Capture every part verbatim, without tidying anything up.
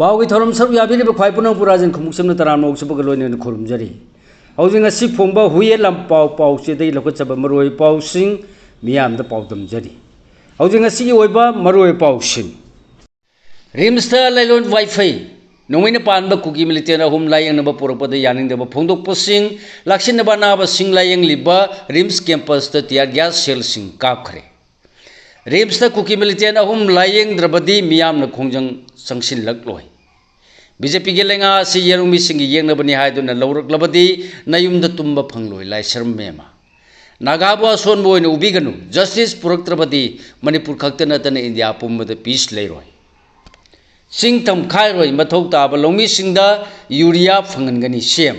ꯄꯥꯎꯒꯤ ꯊꯧꯔꯝ ꯁꯔꯨꯛ ꯌꯥꯕꯤꯔꯤꯕ ꯈ꯭ꯋꯥꯏ ꯄꯨꯝꯅꯃꯛꯄꯨ ꯔꯥꯖꯦꯟ ꯈꯨꯃꯨꯛꯁꯝꯅ ꯇꯔꯥꯝꯅ ꯑꯣꯛꯆꯕꯒ ꯂꯣꯏꯅꯅ ꯈꯨꯔꯨꯝꯖꯔꯤ꯫ ꯍꯧꯖꯤꯛ ꯉꯁꯤ ꯐꯣꯡꯕ ꯍꯨꯏꯌꯦꯟ ꯂꯥꯟꯄꯥꯎ ꯄꯥꯎꯆꯦꯗꯒꯤ ꯂꯧꯈꯠꯆꯕ ꯃꯔꯨꯑꯣꯏꯕ ꯄꯥꯎꯁꯤꯡ ꯃꯤꯌꯥꯝꯗ ꯄꯥꯎꯗꯝꯖꯔꯤ꯫ ꯍꯧꯖꯤꯛ ꯉꯁꯤꯒꯤ ꯑꯣꯏꯕ ꯃꯔꯨꯑꯣꯏꯕ ꯄꯥꯎꯁꯤꯡ꯫ ꯔꯤꯝꯁꯇ ꯂꯥꯏꯂꯣꯟ ꯋꯥꯏꯐꯩ ꯅꯣꯡꯃꯩꯅ ꯄꯥꯟꯕ ꯀꯨꯀꯤ ꯃꯤꯂꯤꯇꯦꯟ ꯑꯍꯨꯝ ꯂꯥꯌꯦꯡꯅꯕ ꯄꯨꯔꯛꯄꯗ ꯌꯥꯅꯤꯡꯗꯕ ꯐꯣꯡꯗꯣꯛꯄꯁꯤꯡ, ꯂꯥꯛꯁꯤꯟꯅꯕ ꯑꯅꯥꯕꯁꯤꯡ ꯂꯥꯌꯦꯡꯂꯤꯕ ꯔꯤꯝꯁ ꯀꯦꯝꯄꯁꯇ ꯇꯤꯌꯥꯔ ꯒ꯭ꯌꯥꯁ ꯁꯦꯜꯁꯤꯡ ꯀꯥꯞꯈ꯭ꯔꯦ꯫ ꯔꯤꯝꯁꯇ ꯀꯨꯀꯤ ꯃꯤꯂꯤꯇꯦꯟ ꯑꯍꯨꯝ ꯂꯥꯌꯦꯡꯗ꯭ꯔꯕꯗꯤ ꯃꯤꯌꯥꯝꯅ ꯈꯣꯡꯖꯪ ꯆꯪꯁꯤꯜꯂꯛꯂꯣꯏ꯫ ꯕꯤ ꯖꯦ ꯄꯤꯒꯤ ꯂꯩꯉꯥꯛ ꯑꯁꯤ ꯌꯦꯔꯨꯝꯕꯤꯁꯤꯡꯒꯤ ꯌꯦꯛꯅꯕꯅꯤ ꯍꯥꯏꯗꯨꯅ ꯂꯧꯔꯛꯂꯕꯗꯤ ꯅꯌꯨꯝꯗ ꯇꯨꯝꯕ ꯐꯪꯂꯣꯏ, ꯂꯥꯏꯁ꯭ꯔꯝ ꯃꯦꯝꯃ꯫ ꯅꯥꯒꯥꯕꯨ ꯑꯁꯣꯟꯕ ꯑꯣꯏꯅ ꯎꯕꯤꯒꯅꯨ, ꯖꯁꯇꯤꯁ ꯄꯨꯔꯛꯇ꯭ꯔꯕꯗꯤ ꯃꯅꯤꯄꯨꯔ ꯈꯛꯇ ꯅꯠꯇꯅ ꯏꯟꯗꯤꯌꯥ ꯄꯨꯝꯕꯗ ꯄꯤꯁ ꯂꯩꯔꯣꯏ꯫ ꯆꯤꯡ ꯇꯝꯈꯥꯏꯔꯣꯏ, ꯃꯊꯧ ꯇꯥꯕ ꯂꯧꯃꯤꯁꯤꯡꯗ ꯌꯨꯔꯤꯌꯥ ꯐꯪꯍꯟꯒꯅꯤ ꯁꯤ ꯑꯦꯝ꯫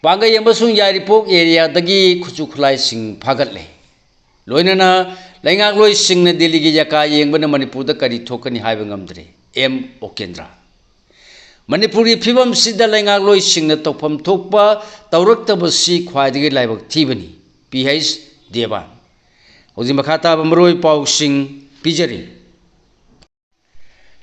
ꯄꯥꯡꯒꯩ ꯑꯃꯁꯨꯡ ꯌꯥꯏꯔꯤꯄꯣꯛ ꯑꯦꯔꯤꯌꯥꯗꯒꯤ ꯈꯨꯠꯁꯨ ꯈꯨꯠꯂꯥꯏꯁꯤꯡ ꯐꯥꯒꯠꯂꯦ꯫ ꯂꯣꯏꯅꯅ ꯂꯩꯉꯥꯛꯂꯣꯏꯁꯤꯡꯅ ꯗꯤꯜꯂꯤꯒꯤ ꯌꯥꯀꯥ ꯌꯦꯡꯕꯅ ꯃꯅꯤꯄꯨꯔꯗ ꯀꯔꯤ ꯊꯣꯛꯀꯅꯤ ꯍꯥꯏꯕ ꯉꯝꯗ꯭ꯔꯤ, ꯑꯦꯝ ꯑꯣꯀꯦꯟꯗ꯭ꯔ꯫ ꯃꯅꯤꯄꯨꯔꯒꯤ ꯐꯤꯕꯝꯁꯤꯗ ꯂꯩꯉꯥꯛꯂꯣꯏꯁꯤꯡꯅ ꯇꯧꯐꯝ ꯊꯣꯛꯄ ꯇꯧꯔꯛꯇꯕꯁꯤ ꯈ꯭ꯋꯥꯏꯗꯒꯤ ꯂꯥꯏꯕꯛ ꯊꯤꯕꯅꯤ, ꯄꯤ ꯍꯩꯆ ꯗꯦꯕꯥꯟ꯫ ꯍꯧꯖꯤꯛ ꯃꯈꯥ ꯇꯥꯕ ꯃꯔꯨꯑꯣꯏꯕ ꯄꯥꯎꯁꯤꯡ ꯄꯤꯖꯔꯤ꯫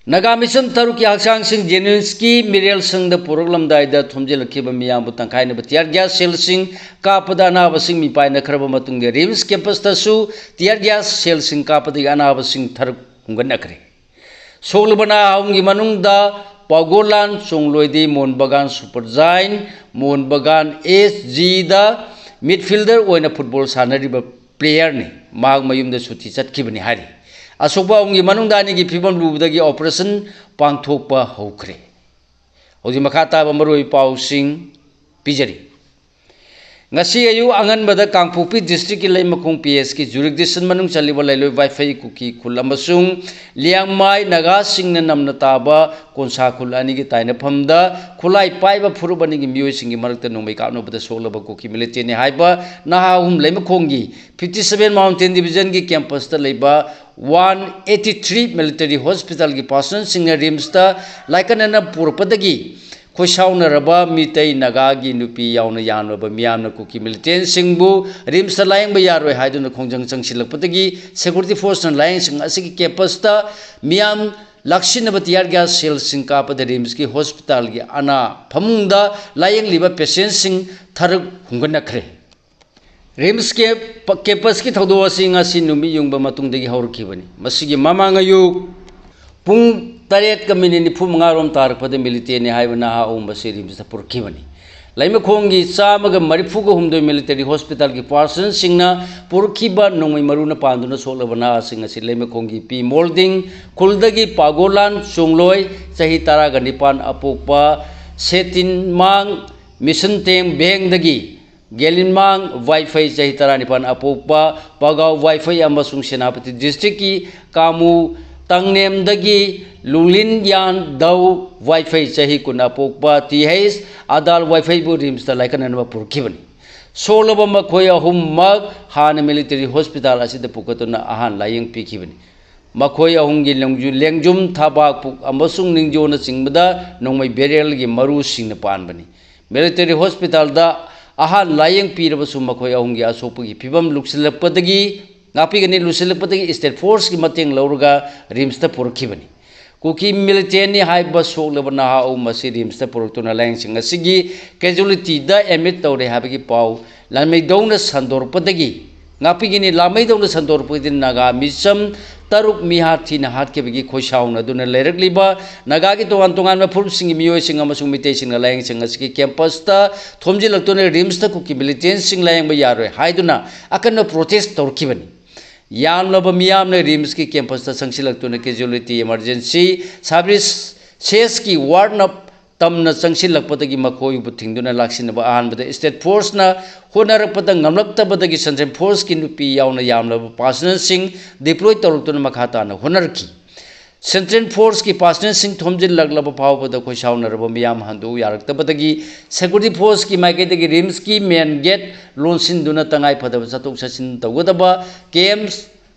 ꯅꯥꯒꯥ ꯃꯤꯆꯝ ꯇꯔꯨꯛꯀꯤ ꯍꯛꯆꯥꯡꯁꯤꯡ ꯖꯦꯅꯤꯝꯁꯀꯤ ꯃꯤꯔꯦꯜ ꯁꯪꯗ ꯄꯨꯔꯛꯂꯝꯗꯥꯏꯗ ꯊꯣꯝꯖꯤꯜꯂꯛꯈꯤꯕ ꯃꯤꯌꯥꯝꯕꯨ ꯇꯪꯈꯥꯏꯅꯕ ꯇꯤꯌꯥꯔ ꯒ꯭ꯌꯥꯁ ꯁꯦꯜꯁꯤꯡ ꯀꯥꯞꯄꯗ ꯑꯅꯥꯕꯁꯤꯡ ꯃꯤꯄꯥꯏꯅꯈ꯭ꯔꯕ ꯃꯇꯨꯡꯗ ꯔꯤꯝꯁ ꯀꯦꯝꯄꯁꯇꯁꯨ ꯇꯤꯌꯥꯔ ꯒ꯭ꯌꯥꯁ ꯁꯦꯜꯁꯤꯡ ꯀꯥꯞꯄꯗꯒꯤ ꯑꯅꯥꯕꯁꯤꯡ ꯇꯔꯨꯛ ꯍꯣꯡꯒꯠꯅꯈ꯭ꯔꯦ꯫ ꯁꯣꯛꯂꯕ ꯅꯍꯥ ꯑꯍꯨꯝꯒꯤ ꯃꯅꯨꯡꯗ ꯄꯥꯎꯒꯣꯂꯥꯟ ꯆꯣꯡꯂꯣꯏꯗꯤ ꯃꯣꯍꯟ ꯕꯒꯥꯟ ꯁꯨꯄꯔ ꯖꯥꯏꯟ, ꯃꯣꯍꯟ ꯕꯒꯥꯟ ꯑꯦꯁ ꯖꯤꯗ ꯃꯤꯗꯐꯤꯜꯗꯔ ꯑꯣꯏꯅ ꯐꯨꯠꯕꯣꯜ ꯁꯥꯟꯅꯔꯤꯕ ꯄ꯭ꯂꯦꯌꯔꯅꯤ꯫ ꯃꯍꯥꯛ ꯃꯌꯨꯝꯗ ꯁꯨꯇꯤ ꯆꯠꯈꯤꯕꯅꯤ ꯍꯥꯏꯔꯤ꯫ ꯑꯁꯣꯛꯄ ꯑꯍꯨꯝꯒꯤ ꯃꯅꯨꯡꯗ ꯑꯅꯤꯒꯤ ꯐꯤꯕꯝ ꯂꯨꯕꯗꯒꯤ ꯑꯣꯄꯔꯦꯁꯟ ꯄꯥꯡꯊꯣꯛꯄ ꯍꯧꯈ꯭ꯔꯦ꯫ ꯍꯧꯖꯤꯛ ꯃꯈꯥ ꯇꯥꯕ ꯃꯔꯨꯑꯣꯏꯕ ꯄꯥꯎꯁꯤꯡ ꯄꯤꯖꯔꯤ꯫ ꯉꯁꯤ ꯑꯌꯨꯛ ꯑꯉꯟꯕꯗ ꯀꯥꯡꯄꯣꯛꯄꯤ ꯗꯤꯁꯇ꯭ꯔꯤꯛꯀꯤ ꯂꯩꯃꯈꯣꯡ ꯄꯤ ꯑꯦꯁꯀꯤ ꯖꯨꯔꯤꯗꯤꯛꯁꯟ ꯃꯅꯨꯡ ꯆꯜꯂꯤꯕ ꯂꯩꯂꯣꯏ ꯋꯥꯏꯐꯩ ꯀꯨꯀꯤ ꯈꯨꯜ ꯑꯃꯁꯨꯡ ꯂꯤꯌꯥꯡꯃꯥꯏ ꯅꯥꯒꯥꯁꯤꯡꯅ ꯅꯝꯅ ꯇꯥꯕ ꯀꯣꯟꯁꯥ ꯈꯨꯜ ꯑꯅꯤꯒꯤ ꯇꯥꯏꯅꯐꯝꯗ ꯈꯨꯠꯂꯥꯏ ꯄꯥꯏꯕ ꯐꯨꯔꯨꯞ ꯑꯅꯤꯒꯤ ꯃꯤꯑꯣꯏꯁꯤꯡꯒꯤ ꯃꯔꯛꯇ ꯅꯣꯡꯃꯩ ꯀꯥꯞꯅꯕꯗ ꯁꯣꯛꯂꯕ ꯀꯨꯀꯤ ꯃꯤꯂꯤꯇꯦꯟꯅꯤ ꯍꯥꯏꯕ ꯅꯍꯥ ꯑꯍꯨꯝ ꯂꯩꯃꯈꯣꯡꯒꯤ fifty seven Mountain Divisionꯒꯤ ꯀꯦꯝꯄꯁꯇ ꯂꯩꯕ one eighty three Military Hospitalꯒꯤ ꯄꯥꯔꯁꯅꯦꯜꯁꯤꯡꯅ ꯔꯤꯝꯁꯇ ꯂꯥꯏꯀꯠꯅꯅ ꯄꯨꯔꯛꯄꯗꯒꯤ ꯈꯣꯏꯁꯥꯎꯅꯔꯕ ꯃꯤꯇꯩ ꯅꯥꯒꯥꯒꯤ ꯅꯨꯄꯤ ꯌꯥꯎꯅ ꯌꯥꯝꯂꯕ ꯃꯤꯌꯥꯝꯅ ꯀꯨꯀꯤ ꯃꯤꯂꯤꯇꯦꯟꯁꯤꯡꯕꯨ ꯔꯤꯝꯁꯇ ꯂꯥꯌꯦꯡꯕ ꯌꯥꯔꯣꯏ ꯍꯥꯏꯗꯨꯅ ꯈꯣꯡꯖꯪ ꯆꯪꯁꯤꯜꯂꯛꯄꯗꯒꯤ ꯁꯦꯀ꯭ꯌꯨꯔꯤꯇꯤ ꯐꯣꯔꯁꯅ ꯂꯥꯌꯦꯡꯁꯪ ꯑꯁꯤꯒꯤ ꯀꯦꯝꯄꯁꯇ ꯃꯤꯌꯥꯝ ꯂꯥꯛꯁꯤꯟꯅꯕ tear gas shellꯁꯤꯡ ꯀꯥꯞꯄꯗ ꯔꯤꯝꯁꯀꯤ ꯍꯣꯁꯄꯤꯇꯥꯜꯒꯤ ꯑꯅꯥ ꯐꯃꯨꯡꯗ ꯂꯥꯌꯦꯡꯂꯤꯕ patientꯁꯤꯡ ꯊꯔꯛ ꯍꯨꯝꯒꯠꯅꯈ꯭ꯔꯦ꯫ ꯔꯤꯝꯁ ꯀꯦꯝꯄꯁꯀꯤ ꯊꯧꯗꯣꯛ ꯑꯁꯤ ꯉꯁꯤ ꯅꯨꯃꯤꯠ ꯌꯨꯡꯕ ꯃꯇꯨꯡꯗꯒꯤ ꯍꯧꯔꯛꯈꯤꯕꯅꯤ꯫ ꯃꯁꯤꯒꯤ ꯃꯃꯥꯡ ꯑꯌꯨꯛ ꯄꯨꯡ ꯇꯔꯦꯠꯀ ꯃꯤꯅꯤꯠ ꯅꯤꯐꯨ ꯃꯉꯥꯔꯣꯝ ꯇꯥꯔꯛꯄꯗ ꯃꯤꯂꯤꯇꯦꯟꯅꯤ ꯍꯥꯏꯕ ꯅꯍꯥ ꯑꯍꯨꯝ ꯑꯁꯤ ꯔꯤꯝꯁꯇ ꯄꯨꯔꯛꯈꯤꯕꯅꯤ꯫ ꯂꯩꯃꯈꯣꯡꯒꯤ ꯆꯥꯝꯃꯒ ꯃꯔꯤꯐꯨꯒ ꯍꯨꯝꯗꯣꯏ ꯃꯤꯂꯤꯇꯔꯤ ꯍꯣꯁꯄꯤꯇꯥꯜꯒꯤ ꯄꯥꯔꯁꯟꯁꯤꯡꯅ ꯄꯨꯔꯛꯈꯤꯕ ꯅꯣꯡꯃꯩ ꯃꯔꯨꯅ ꯄꯥꯟꯗꯨꯅ ꯁꯣꯛꯂꯕ ꯅꯍꯥꯁꯤꯡ ꯑꯁꯤ ꯂꯩꯃꯈꯣꯡꯒꯤ ꯄꯤ ꯃꯣꯜꯗꯤꯡ ꯈꯨꯜꯗꯒꯤ ꯄꯥꯒꯣꯂꯥꯟ ꯆꯣꯡꯂꯣꯏ, ꯆꯍꯤ ꯇꯔꯥꯒ ꯅꯤꯄꯥꯟ ꯑꯄꯣꯛꯄ, ꯁꯦꯇꯤꯟꯃꯥꯡ ꯃꯤꯁꯟꯇꯦꯡ ꯚꯦꯡꯗꯒꯤ ꯒꯦꯂꯤꯟꯃꯥꯡ ꯋꯥꯏꯐꯩ, ꯆꯍꯤ ꯇꯔꯥꯅꯤꯄꯥꯟ ꯑꯄꯣꯛꯄ, ꯄꯥꯒꯥꯎ ꯋꯥꯏꯐꯩ ꯑꯃꯁꯨꯡ ꯁꯦꯅꯥꯄꯇꯤ ꯗꯤꯁꯇ꯭ꯔꯤꯛꯀꯤ ꯀꯥꯃꯨ ꯇꯥꯡꯅꯦꯝꯗꯒꯤ ꯂꯨꯡꯂꯤꯟ ꯌꯥꯟ ꯗꯧ ꯋꯥꯏꯐꯩ, ꯆꯍꯤ ꯀꯨꯟ ꯑꯄꯣꯛꯄ, ꯇꯤ ꯍꯩꯆ ꯑꯗꯥꯜ ꯋꯥꯏꯐꯩꯕꯨ ꯔꯤꯝꯁꯇ ꯂꯥꯏꯀꯠꯅꯅꯕ ꯄꯨꯔꯛꯈꯤꯕꯅꯤ꯫ ꯁꯣꯛꯂꯕ ꯃꯈꯣꯏ ꯑꯍꯨꯝꯃꯛ ꯍꯥꯟꯅ ꯃꯤꯂꯤꯇꯔꯤ ꯍꯣꯁꯄꯤꯇꯥꯜ ꯑꯁꯤꯗ ꯄꯨꯈꯠꯇꯨꯅ ꯑꯍꯥꯟ ꯂꯥꯌꯦꯡ ꯄꯤꯈꯤꯕꯅꯤ꯫ ꯃꯈꯣꯏ ꯑꯍꯨꯝꯒꯤ ꯂꯦꯡꯖꯨ-, ꯂꯦꯡꯖꯨꯝ, ꯊꯕꯥꯛ, ꯄꯨꯛ ꯑꯃꯁꯨꯡ ꯅꯤꯡꯖꯣꯅꯆꯤꯡꯕꯗ ꯅꯣꯡꯃꯩ ꯕꯦꯔꯦꯜꯒꯤ ꯃꯔꯨꯁꯤꯡꯅ ꯄꯥꯟꯕꯅꯤ꯫ ꯃꯤꯂꯤꯇꯔꯤ ꯍꯣꯁꯄꯤꯇꯥꯜꯗ ꯑꯍꯥꯟ ꯂꯥꯌꯦꯡ ꯄꯤꯔꯕꯁꯨ ꯃꯈꯣꯏ ꯑꯍꯨꯝꯒꯤ ꯑꯁꯣꯛꯄꯒꯤ ꯐꯤꯕꯝ ꯂꯨꯁꯤꯜꯂꯛꯄꯗꯒꯤ, ꯉꯥꯛꯄꯤꯒꯅꯤ, ꯂꯨꯁꯤꯜꯂꯛꯄꯗꯒꯤ ꯁ꯭ꯇꯦꯠ ꯐꯣꯔꯁꯀꯤ ꯃꯇꯦꯡ ꯂꯧꯔꯒ ꯔꯤꯝꯁꯇ ꯄꯨꯔꯛꯈꯤꯕꯅꯤ꯫ ꯀꯨꯀꯤ ꯃꯤꯂꯤꯇꯦꯟꯅꯤ ꯍꯥꯏꯕ ꯁꯣꯛꯂꯕ ꯅꯍꯥ ꯑꯍꯨꯝ ꯑꯁꯤ ꯔꯤꯝꯁꯇ ꯄꯨꯔꯛꯇꯨꯅ ꯂꯥꯌꯦꯡꯁꯪ ꯑꯁꯤꯒꯤ ꯀꯦꯖꯨꯑꯦꯂꯤꯇꯤꯗ ꯑꯦꯗꯃꯤꯠ ꯇꯧꯔꯦ ꯍꯥꯏꯕꯒꯤ ꯄꯥꯎ ꯂꯥꯟꯃꯩꯗꯧꯅ ꯁꯟꯗꯣꯔꯛꯄꯗꯒꯤ, ꯉꯥꯛꯄꯤꯒꯅꯤ, ꯂꯥꯟꯃꯩꯗꯧꯅ ꯁꯟꯗꯣꯔꯛꯄꯗꯒꯤ ꯅꯥꯒꯥ ꯃꯤꯆꯝ ꯇꯔꯨꯛ ꯃꯤꯍꯥꯠ ꯊꯤꯅ ꯍꯥꯠꯈꯤꯕꯒꯤ ꯈꯣꯏꯁꯥꯎꯅꯗꯨꯅ ꯂꯩꯔꯛꯂꯤꯕ ꯅꯥꯒꯥꯒꯤ ꯇꯣꯉꯥꯟ ꯇꯣꯉꯥꯟꯕ ꯐꯨꯔꯨꯞꯁꯤꯡꯒꯤ ꯃꯤꯑꯣꯏꯁꯤꯡ ꯑꯃꯁꯨꯡ ꯃꯤꯇꯩꯁꯤꯡꯅ ꯂꯥꯌꯦꯡꯁꯪ ꯑꯁꯤꯒꯤ ꯀꯦꯝꯄꯁꯇ ꯊꯣꯝꯖꯤꯜꯂꯛꯇꯨꯅ ꯔꯤꯝꯁꯇ ꯀꯨꯀꯤ ꯃꯤꯂꯤꯇꯦꯟꯁꯤꯡ ꯂꯥꯌꯦꯡꯕ ꯌꯥꯔꯣꯏ ꯍꯥꯏꯗꯨꯅ ꯑꯀꯟꯕ ꯄ꯭ꯔꯣꯇꯦꯁ ꯇꯧꯔꯛꯈꯤꯕꯅꯤ꯫ ꯌꯥꯝꯂꯕ ꯃꯤꯌꯥꯝꯅ ꯔꯤꯝꯁꯀꯤ ꯀꯦꯝꯄꯁꯇ ꯆꯪꯁꯤꯜꯂꯛꯇꯨꯅ casualty emergency services ꯀꯤ ꯋꯥꯔꯗꯅ ꯇꯝꯅ ꯆꯪꯁꯤꯜꯂꯛꯄꯗꯒꯤ ꯃꯈꯣꯏꯕꯨ ꯊꯤꯡꯗꯨꯅ ꯂꯥꯛꯁꯤꯟꯅꯕ ꯑꯍꯥꯟꯕꯗ ꯁ꯭ꯇꯦꯠ ꯐꯣꯔꯁꯅ ꯍꯣꯠꯅꯔꯛꯄꯗ ꯉꯝꯂꯛꯇꯕꯗꯒꯤ ꯁꯦꯟꯇ꯭ꯔꯦꯜ ꯐꯣꯔꯁꯀꯤ ꯅꯨꯄꯤ ꯌꯥꯎꯅ ꯌꯥꯝꯂꯕ ꯄꯥꯔꯁꯅꯦꯜꯁꯤꯡ ꯗꯤꯄ꯭ꯂꯣꯏ ꯇꯧꯔꯛꯇꯨꯅ ꯃꯈꯥ ꯇꯥꯅ ꯍꯣꯠꯅꯔꯛꯈꯤ꯫ ꯁꯦꯟꯇ꯭ꯔꯦꯜ ꯐꯣꯔꯁꯀꯤ ꯄꯥꯔꯁꯅꯦꯜꯁꯤꯡ ꯊꯣꯝꯖꯤꯜꯂꯛꯂꯕ ꯐꯥꯎꯕꯗ ꯈꯣꯏꯁꯥꯎꯅꯔꯕ ꯃꯤꯌꯥꯝ ꯍꯟꯗꯣꯛꯎ ꯌꯥꯔꯛꯇꯕꯗꯒꯤ ꯁꯦꯀ꯭ꯌꯨꯔꯤꯇꯤ ꯐꯣꯔꯁꯀꯤ ꯃꯥꯏꯀꯩꯗꯒꯤ ꯔꯤꯝꯁꯀꯤ ꯃꯦꯟ ꯒꯦꯠ ꯂꯣꯟꯁꯤꯟꯗꯨꯅ ꯇꯉꯥꯏ ꯐꯗꯕ ꯆꯠꯊꯣꯛ ꯆꯠꯁꯤꯟ ꯇꯧꯒꯗꯕ ꯀꯦꯝ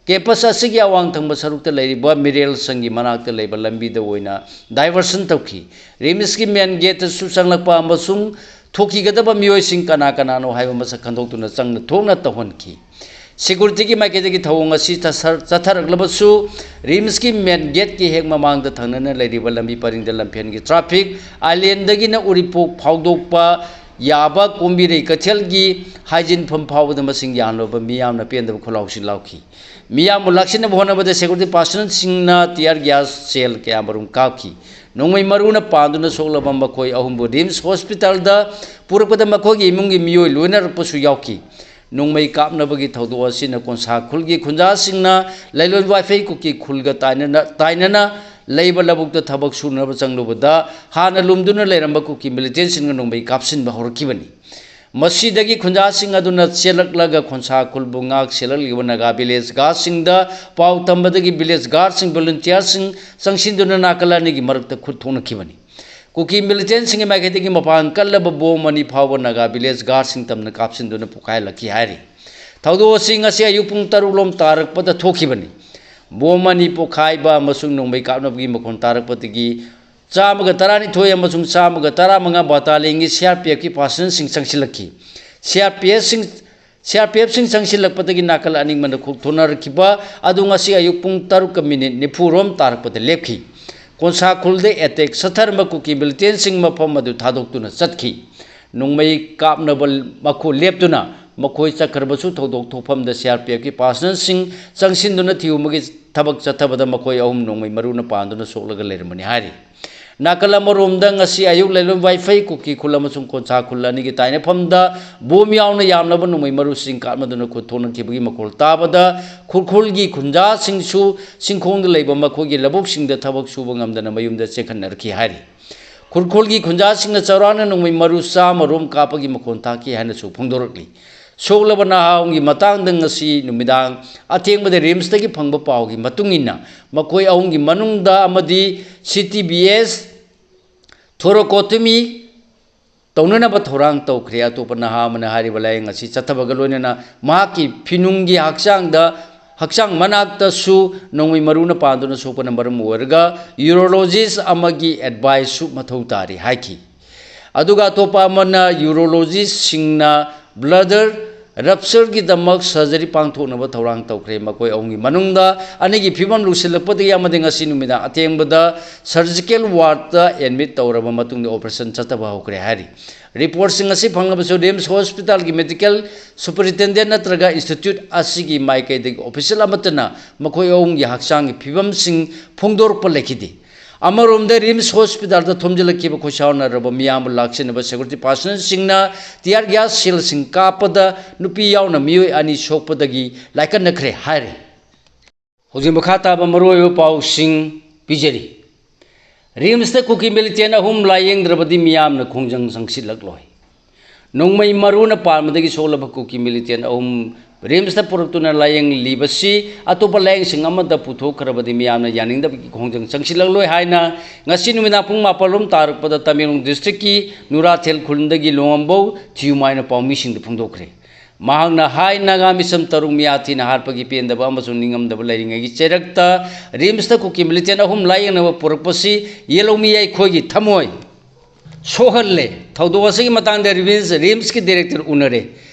ꯀꯦꯝꯄꯁ ꯑꯁꯤꯒꯤ ꯑꯋꯥꯡ ꯊꯪꯕ ꯁꯔꯨꯛꯇ ꯂꯩꯔꯤꯕ ꯃꯤꯔꯦꯜ ꯁꯪꯒꯤ ꯃꯅꯥꯛꯇ ꯂꯩꯕ ꯂꯝꯕꯤꯗ ꯑꯣꯏꯅ ꯗꯥꯏꯚꯔꯁꯟ ꯇꯧꯈꯤ꯫ ꯔꯤꯝꯁꯀꯤ ꯃꯦꯟ ꯒꯦꯠꯇꯁꯨ ꯆꯪꯂꯛꯄ ꯑꯃꯁꯨꯡ ꯊꯣꯛꯈꯤꯒꯗꯕ ꯃꯤꯑꯣꯏꯁꯤꯡ ꯀꯅꯥ ꯀꯅꯥꯅꯣ ꯍꯥꯏꯕ ꯃꯁꯛ ꯈꯪꯗꯣꯛꯇꯨꯅ ꯆꯪꯅ ꯊꯣꯛꯅ ꯇꯧꯍꯟꯈꯤ꯫ ꯁꯦꯀ꯭ꯌꯨꯔꯤꯇꯤꯒꯤ ꯃꯥꯏꯀꯩꯗꯒꯤ ꯊꯧꯑꯣꯡ ꯑꯁꯤ ꯆꯠꯊꯔꯛꯂꯕꯁꯨ, ꯔꯤꯝꯁꯀꯤ ꯃꯦꯟ ꯒꯦꯠꯀꯤ ꯍꯦꯛ ꯃꯃꯥꯡꯗ ꯊꯪꯅꯅ ꯂꯩꯔꯤꯕ ꯂꯝꯕꯤ ꯄꯔꯤꯡꯗ ꯂꯝꯐꯦꯜꯒꯤ ꯇ꯭ꯔꯥꯐꯤꯛ ꯑꯥꯏꯂꯦꯟꯗꯒꯤꯅ ꯎꯔꯤꯄꯣꯛ ꯐꯥꯎꯗꯣꯛꯄ ꯌꯥꯕ ꯀꯣꯝꯕꯤꯔꯩ ꯀꯩꯊꯦꯜꯒꯤ ꯍꯥꯏꯖꯤꯟꯐꯝ ꯐꯥꯎꯕꯗ ꯃꯁꯤꯡ ꯌꯥꯝꯂꯕ ꯃꯤꯌꯥꯝꯅ ꯄꯦꯟꯗꯕ ꯈꯣꯜꯂꯥꯎꯁꯤꯡ ꯂꯥꯎꯈꯤ꯫ ꯃꯤꯌꯥꯝꯕꯨ ꯂꯥꯛꯁꯤꯟꯅꯕ ꯍꯣꯠꯅꯕꯗ ꯁꯦꯀ꯭ꯌꯨꯔꯤꯇꯤ ꯄꯥꯔꯁꯅꯦꯜꯁꯤꯡꯅ ꯇꯤꯌꯥꯔ ꯒ꯭ꯌꯥꯁ ꯁꯦꯜ ꯀꯌꯥꯃꯔꯨꯝ ꯀꯥꯞꯈꯤ꯫ ꯅꯣꯡꯃꯩ ꯃꯔꯨꯅ ꯄꯥꯟꯗꯨꯅ ꯁꯣꯛꯂꯕ ꯃꯈꯣꯏ ꯑꯍꯨꯝꯕꯨ ꯔꯤꯝꯁ ꯍꯣꯁꯄꯤꯇꯥꯜꯗ ꯄꯨꯔꯛꯄꯗ ꯃꯈꯣꯏꯒꯤ ꯏꯃꯨꯡꯒꯤ ꯃꯤꯑꯣꯏ ꯂꯣꯏꯅꯔꯛꯄꯁꯨ ꯌꯥꯎꯈꯤ꯫ ꯅꯣꯡꯃꯩ ꯀꯥꯞꯅꯕꯒꯤ ꯊꯧꯗꯣꯛ ꯑꯁꯤꯅ ꯀꯣꯟꯁꯥ ꯈꯨꯜꯒꯤ ꯈꯨꯟꯖꯥꯁꯤꯡꯅ ꯂꯩꯂꯣꯟ ꯋꯥꯏꯐꯩ ꯀꯨꯀꯤ ꯈꯨꯜꯒ ꯇꯥꯏꯅꯅ ꯂꯩꯕ ꯂꯧꯕꯨꯛꯇ ꯊꯕꯛ ꯁꯨꯅꯕ ꯆꯪꯂꯨꯕꯗ ꯍꯥꯟꯅ ꯂꯨꯝꯗꯨꯅ ꯂꯩꯔꯝꯕ ꯀꯨꯀꯤ ꯃꯤꯂꯤꯇꯦꯟꯁꯤꯡꯅ ꯅꯣꯡꯃꯩ ꯀꯥꯞꯁꯤꯟꯕ ꯍꯧꯔꯛꯈꯤꯕꯅꯤ꯫ ꯃꯁꯤꯗꯒꯤ ꯈꯨꯟꯖꯥꯁꯤꯡ ꯑꯗꯨꯅ ꯆꯦꯜꯂꯛꯂꯒ ꯈꯣꯟꯁꯥ ꯈꯨꯜꯕꯨ ꯉꯥꯛ ꯁꯦꯜꯂꯛꯂꯤꯕ ꯅꯥꯒꯥ ꯚꯤꯂꯦꯖ ꯒꯥꯔꯗꯁꯤꯡꯗ ꯄꯥꯎ ꯇꯝꯕꯗꯒꯤ ꯚꯤꯂꯦꯖ ꯒꯥꯔꯗꯁꯤꯡ, ꯚꯣꯂꯨꯟꯇꯤꯌꯔꯁꯤꯡ ꯆꯪꯁꯤꯟꯗꯨꯅ ꯅꯥꯀꯜ ꯑꯅꯤꯒꯤ ꯃꯔꯛꯇ ꯈꯨꯠ ꯊꯣꯛꯅꯈꯤꯕꯅꯤ꯫ ꯀꯨꯀꯤ ꯃꯤꯂꯤꯇꯦꯟꯁꯤꯡꯒꯤ ꯃꯥꯏꯀꯩꯗꯒꯤ ꯃꯄꯥꯟ ꯀꯜꯂꯕ ꯕꯣꯝ ꯑꯅꯤ ꯐꯥꯎꯕ ꯅꯥꯒꯥ ꯚꯤꯂꯦꯖ ꯒꯥꯔꯗꯁꯤꯡ ꯇꯝꯅ ꯀꯥꯞꯁꯤꯟꯗꯨꯅ ꯄꯣꯈꯥꯏꯍꯜꯂꯛꯈꯤ ꯍꯥꯏꯔꯤ꯫ ꯊꯧꯗꯣꯛ ꯑꯁꯤ ꯉꯁꯤ ꯑꯌꯨꯛ ꯄꯨꯡ ꯇꯔꯨꯛ ꯂꯣꯝ ꯇꯥꯔꯛꯄꯗ ꯊꯣꯛꯈꯤꯕꯅꯤ꯫ ꯕꯣꯝ ꯑꯅꯤ ꯄꯣꯈꯥꯏꯕ ꯑꯃꯁꯨꯡ ꯅꯣꯡꯃꯩ ꯀꯥꯞꯅꯕꯒꯤ ꯃꯈꯣꯟ ꯇꯥꯔꯛꯄꯗꯒꯤ ꯆꯥꯝꯃꯒ ꯇꯔꯥꯅꯤꯊꯣꯏ ꯑꯃꯁꯨꯡ ꯆꯥꯝꯃꯒ ꯇꯔꯥꯃꯉꯥ ꯕꯥꯇꯥꯂꯤꯌꯟꯒꯤ C R P ꯑꯦꯐꯀꯤ ꯄꯥꯔꯁꯅꯦꯜꯁꯤꯡ ꯆꯪꯁꯤꯜꯂꯛꯈꯤ꯫ C R P ꯑꯦꯐꯁꯤꯡ, C R P ꯑꯦꯐꯁꯤꯡ ꯆꯪꯁꯤꯜꯂꯛꯄꯗꯒꯤ ꯅꯥꯀꯜ ꯑꯅꯤꯃꯛꯅ ꯈꯨꯠ ꯊꯣꯛꯅꯔꯛꯈꯤꯕ ꯑꯗꯨ ꯉꯁꯤ ꯑꯌꯨꯛ ꯄꯨꯡ ꯇꯔꯨꯛꯀ ꯃꯤꯅꯤꯠ ꯅꯤꯐꯨ ꯔꯣꯝ ꯇꯥꯔꯛꯄꯗ ꯂꯦꯞꯈꯤ꯫ ꯀꯣꯟꯁꯥ ꯈꯨꯜꯗ ꯑꯦꯇꯦꯛ ꯆꯠꯊꯔꯝꯕ ꯀꯨꯀꯤ ꯃꯤꯂꯤꯇꯦꯟꯁꯤꯡ ꯃꯐꯝ ꯑꯗꯨ ꯊꯥꯗꯣꯛꯇꯨꯅ ꯆꯠꯈꯤ꯫ ꯅꯣꯡꯃꯩ ꯀꯥꯞꯅꯕ ꯃꯈꯨ ꯂꯦꯞꯇꯨꯅ ꯃꯈꯣꯏ ꯆꯠꯈ꯭ꯔꯕꯁꯨ ꯊꯧꯗꯣꯛ ꯊꯣꯛꯐꯝꯗ ꯁꯤ ꯑꯥꯔ ꯄꯤ ꯑꯦꯐꯀꯤ ꯄꯥꯔꯁꯅꯦꯜꯁꯤꯡ ꯆꯪꯁꯤꯟꯗꯨꯅ ꯊꯤꯍꯨꯝꯕꯒꯤ ꯊꯕꯛ ꯆꯠꯊꯕꯗ ꯃꯈꯣꯏ ꯑꯍꯨꯝ ꯅꯣꯡꯃꯩ ꯃꯔꯨꯅ ꯄꯥꯟꯗꯨꯅ ꯁꯣꯛꯂꯒ ꯂꯩꯔꯝꯕꯅꯤ ꯍꯥꯏꯔꯤ꯫ ꯅꯥꯀꯜ ꯑꯃꯔꯣꯝꯗ ꯉꯁꯤ ꯑꯌꯨꯛ ꯂꯩꯂꯣꯟ ꯋꯥꯏꯐꯩ ꯀꯨꯀꯤ ꯈꯨꯜ ꯑꯃꯁꯨꯡ ꯀꯣꯟꯁꯥ ꯈꯨꯜ ꯑꯅꯤꯒꯤ ꯇꯥꯏꯅꯐꯝꯗ ꯕꯣꯝ ꯌꯥꯎꯅ ꯌꯥꯝꯂꯕ ꯅꯣꯡꯃꯩ ꯃꯔꯨꯁꯤꯡ ꯀꯥꯞꯅꯗꯨꯅ ꯈꯨꯠ ꯊꯣꯛꯅꯈꯤꯕꯒꯤ ꯃꯈꯣꯜ ꯇꯥꯕꯗ ꯈꯨꯔꯈꯨꯜꯒꯤ ꯈꯨꯟꯖꯥꯁꯤꯡꯁꯨ ꯆꯤꯡꯈꯣꯡꯗ ꯂꯩꯕ ꯃꯈꯣꯏꯒꯤ ꯂꯧꯕꯨꯛꯁꯤꯡꯗ ꯊꯕꯛ ꯁꯨꯕ ꯉꯝꯗꯅ ꯃꯌꯨꯝꯗ ꯆꯦꯟꯈꯠꯅꯔꯛꯈꯤ ꯍꯥꯏꯔꯤ꯫ ꯈꯨꯔꯈꯨꯜꯒꯤ ꯈꯨꯟꯖꯥꯁꯤꯡꯅ ꯆꯥꯎꯔꯥꯛꯅ ꯅꯣꯡꯃꯩ ꯃꯔꯨ ꯆꯥꯝꯃ ꯔꯣꯝ ꯀꯥꯞꯄꯒꯤ ꯃꯈꯣꯜ ꯇꯥꯈꯤ ꯍꯥꯏꯅꯁꯨ ꯐꯣꯡꯗꯣꯔꯛꯂꯤ꯫ ꯁꯣꯛꯂꯕ ꯅꯍꯥ ꯑꯍꯨꯝꯒꯤ ꯃꯇꯥꯡꯗ ꯉꯁꯤ ꯅꯨꯃꯤꯗꯥꯡ ꯑꯊꯦꯡꯕꯗ ꯔꯤꯝꯁꯇꯒꯤ ꯐꯪꯕ ꯄꯥꯎꯒꯤ ꯃꯇꯨꯡ ꯏꯟꯅ, ꯃꯈꯣꯏ ꯑꯍꯨꯝꯒꯤ ꯃꯅꯨꯡꯗ ꯑꯃꯗꯤ ꯁꯤ ꯇꯤ ꯕꯤ ꯑꯦꯁ ꯊꯣꯔꯣꯀꯣꯇꯣꯃꯤ ꯇꯧꯅꯅꯕ ꯊꯧꯔꯥꯡ ꯇꯧꯈ꯭ꯔꯦ꯫ ꯑꯇꯣꯞꯄ ꯅꯍꯥ ꯑꯃꯅ ꯍꯥꯏꯔꯤꯕ ꯂꯥꯏꯌꯦꯡ ꯑꯁꯤ ꯆꯠꯊꯕꯒ ꯂꯣꯏꯅꯅ ꯃꯍꯥꯛꯀꯤ ꯐꯤꯅꯨꯡꯒꯤ ꯍꯛꯆꯥꯡꯗ, ꯍꯛꯆꯥꯡ ꯃꯅꯥꯛꯇꯁꯨ ꯅꯣꯡꯃꯩ ꯃꯔꯨꯅ ꯄꯥꯟꯗꯨꯅ ꯁꯣꯛꯄꯅ ꯃꯔꯝ ꯑꯣꯏꯔꯒ ꯌꯨꯔꯣꯂꯣꯖꯤꯁ ꯑꯃꯒꯤ ꯑꯦꯗꯚꯥꯏꯁꯁꯨ ꯃꯊꯧ ꯇꯥꯔꯤ ꯍꯥꯏꯈꯤ꯫ ꯑꯗꯨꯒ ꯑꯇꯣꯞꯄ ꯑꯃꯅ ꯌꯨꯔꯣꯂꯣꯖꯤꯁꯁꯤꯡꯅ ꯕ꯭ꯂꯗꯔ ꯔꯞꯆꯔꯒꯤꯗꯃꯛ ꯁꯔꯖꯔꯤ ꯄꯥꯡꯊꯣꯛꯅꯕ ꯊꯧꯔꯥꯡ ꯇꯧꯈ꯭ꯔꯦ꯫ ꯃꯈꯣꯏ ꯑꯍꯨꯝꯒꯤ ꯃꯅꯨꯡꯗ ꯑꯅꯤꯒꯤ ꯐꯤꯕꯝ ꯂꯨꯁꯤꯜꯂꯛꯄꯗꯒꯤ ꯑꯃꯗꯤ ꯉꯁꯤ ꯅꯨꯃꯤꯗꯥꯡ ꯑꯊꯦꯡꯕꯗ ꯁꯔꯖꯤꯀꯦꯜ ꯋꯥꯔꯗꯇ ꯑꯦꯗꯃꯤꯠ ꯇꯧꯔꯕ ꯃꯇꯨꯡꯗ ꯑꯣꯄꯔꯦꯁꯟ ꯆꯠꯊꯕ ꯍꯧꯈ꯭ꯔꯦ ꯍꯥꯏꯔꯤ꯫ ꯔꯤꯄꯣꯔꯠꯁꯤꯡ ꯑꯁꯤ ꯐꯪꯂꯕꯁꯨ ꯔꯤꯝꯁ ꯍꯣꯁꯄꯤꯇꯥꯜꯒꯤ ꯃꯦꯗꯤꯀꯦꯜ ꯁꯨꯄꯔꯤꯟꯇꯦꯟꯗꯦꯟ ꯅꯠꯇ꯭ꯔꯒ ꯏꯟꯁꯇꯤꯇ꯭ꯌꯨꯠ ꯑꯁꯤꯒꯤ ꯃꯥꯏꯀꯩꯗꯒꯤ ꯑꯣꯐꯤꯁꯤꯌꯦꯜ ꯑꯃꯠꯇꯅ ꯃꯈꯣꯏ ꯑꯍꯨꯝꯒꯤ ꯍꯛꯆꯥꯡꯒꯤ ꯐꯤꯕꯝꯁꯤꯡ ꯐꯣꯡꯗꯣꯔꯛꯄ ꯂꯩꯈꯤꯗꯦ꯫ ꯑꯃꯔꯣꯝꯗ ꯔꯤꯝꯁ ꯍꯣꯁꯄꯤꯇꯥꯜꯗ ꯊꯣꯝꯖꯤꯜꯂꯛꯈꯤꯕ ꯈꯣꯏꯁꯥꯎꯅꯔꯕ ꯃꯤꯌꯥꯝꯕꯨ ꯂꯥꯛꯁꯤꯟꯅꯕ ꯁꯦꯀ꯭ꯌꯨꯔꯤꯇꯤ ꯄꯥꯔꯁꯅꯦꯜꯁꯤꯡꯅ ꯇꯤꯌꯥꯔ ꯒ꯭ꯌꯥꯁ ꯁꯦꯜꯁꯤꯡ ꯀꯥꯞꯄꯗ ꯅꯨꯄꯤ ꯌꯥꯎꯅ ꯃꯤꯑꯣꯏ ꯑꯅꯤ ꯁꯣꯛꯄꯗꯒꯤ ꯂꯥꯏꯀꯠꯅꯈ꯭ꯔꯦ ꯍꯥꯏꯔꯤ꯫ ꯍꯧꯖꯤꯛ ꯃꯈꯥ ꯇꯥꯕ ꯃꯔꯨꯑꯣꯏꯕ ꯄꯥꯎꯁꯤꯡ ꯄꯤꯖꯔꯤ꯫ ꯔꯤꯝꯁꯇ ꯀꯨꯀꯤ ꯃꯤꯂꯤꯇꯦꯟ ꯑꯍꯨꯝ ꯂꯥꯌꯦꯡꯗ꯭ꯔꯕꯗꯤ ꯃꯤꯌꯥꯝꯅ ꯈꯣꯡꯖꯪ ꯆꯪꯁꯤꯜꯂꯛꯂꯣꯏ꯫ ꯅꯣꯡꯃꯩ ꯃꯔꯨꯅ ꯄꯥꯟꯕꯗꯒꯤ ꯁꯣꯛꯂꯕ ꯀꯨꯀꯤ ꯃꯤꯂꯤꯇꯦꯟ ꯑꯍꯨꯝ ꯔꯤꯝꯁꯇ ꯄꯨꯔꯛꯇꯨꯅ ꯂꯥꯌꯦꯡꯂꯤꯕꯁꯤ ꯑꯇꯣꯞꯄ ꯂꯥꯌꯦꯡꯁꯪ ꯑꯃꯗ ꯄꯨꯊꯣꯛꯈ꯭ꯔꯕꯗꯤ ꯃꯤꯌꯥꯝꯅ ꯌꯥꯅꯤꯡꯗꯕꯒꯤ ꯈꯣꯡꯖꯪ ꯆꯪꯁꯤꯜꯂꯛꯂꯣꯏ ꯍꯥꯏꯅ ꯉꯁꯤ ꯅꯨꯃꯤꯗꯥꯡ ꯄꯨꯡ ꯃꯥꯄꯜ ꯔꯣꯝ ꯇꯥꯔꯛꯄꯗ ꯇꯃꯦꯡꯂꯣꯡ ꯗꯤꯁꯇ꯭ꯔꯤꯛꯀꯤ ꯅꯨꯔꯥꯊꯦꯜ ꯈꯨꯜꯗꯒꯤ ꯂꯣꯡꯉꯝꯕꯧ ꯊꯤꯌꯨꯃꯥꯏꯅ ꯄꯥꯎꯃꯤꯁꯤꯡꯗ ꯐꯣꯡꯗꯣꯛꯈ꯭ꯔꯦ꯫ ꯃꯍꯥꯛꯅ ꯍꯥꯏ, ꯅꯥꯒꯥ ꯃꯤꯁꯝ ꯇꯔꯨꯛ ꯃꯤꯌꯥꯊꯤꯅ ꯍꯥꯠꯄꯒꯤ ꯄꯦꯟꯗꯕ ꯑꯃꯁꯨꯡ ꯅꯤꯡꯉꯝꯗꯕ ꯂꯩꯔꯤꯉꯩꯒꯤ ꯆꯩꯔꯛꯇ ꯔꯤꯝꯁꯇ ꯀꯨꯀꯤ ꯃꯤꯂꯤꯇꯦꯟ ꯑꯍꯨꯝ ꯂꯥꯌꯦꯡꯅꯕ ꯄꯨꯔꯛꯄꯁꯤ ꯌꯦꯜꯍꯧꯃꯤ ꯑꯩꯈꯣꯏꯒꯤ ꯊꯃꯣꯏ ꯁꯣꯛꯍꯜꯂꯦ꯫ ꯊꯧꯗꯣꯛ ꯑꯁꯤꯒꯤ ꯃꯇꯥꯡꯗ ꯔꯤꯝꯁ, ꯔꯤꯝꯁꯀꯤ ꯗꯤꯔꯦꯛꯇꯔ ꯎꯅꯔꯦ꯫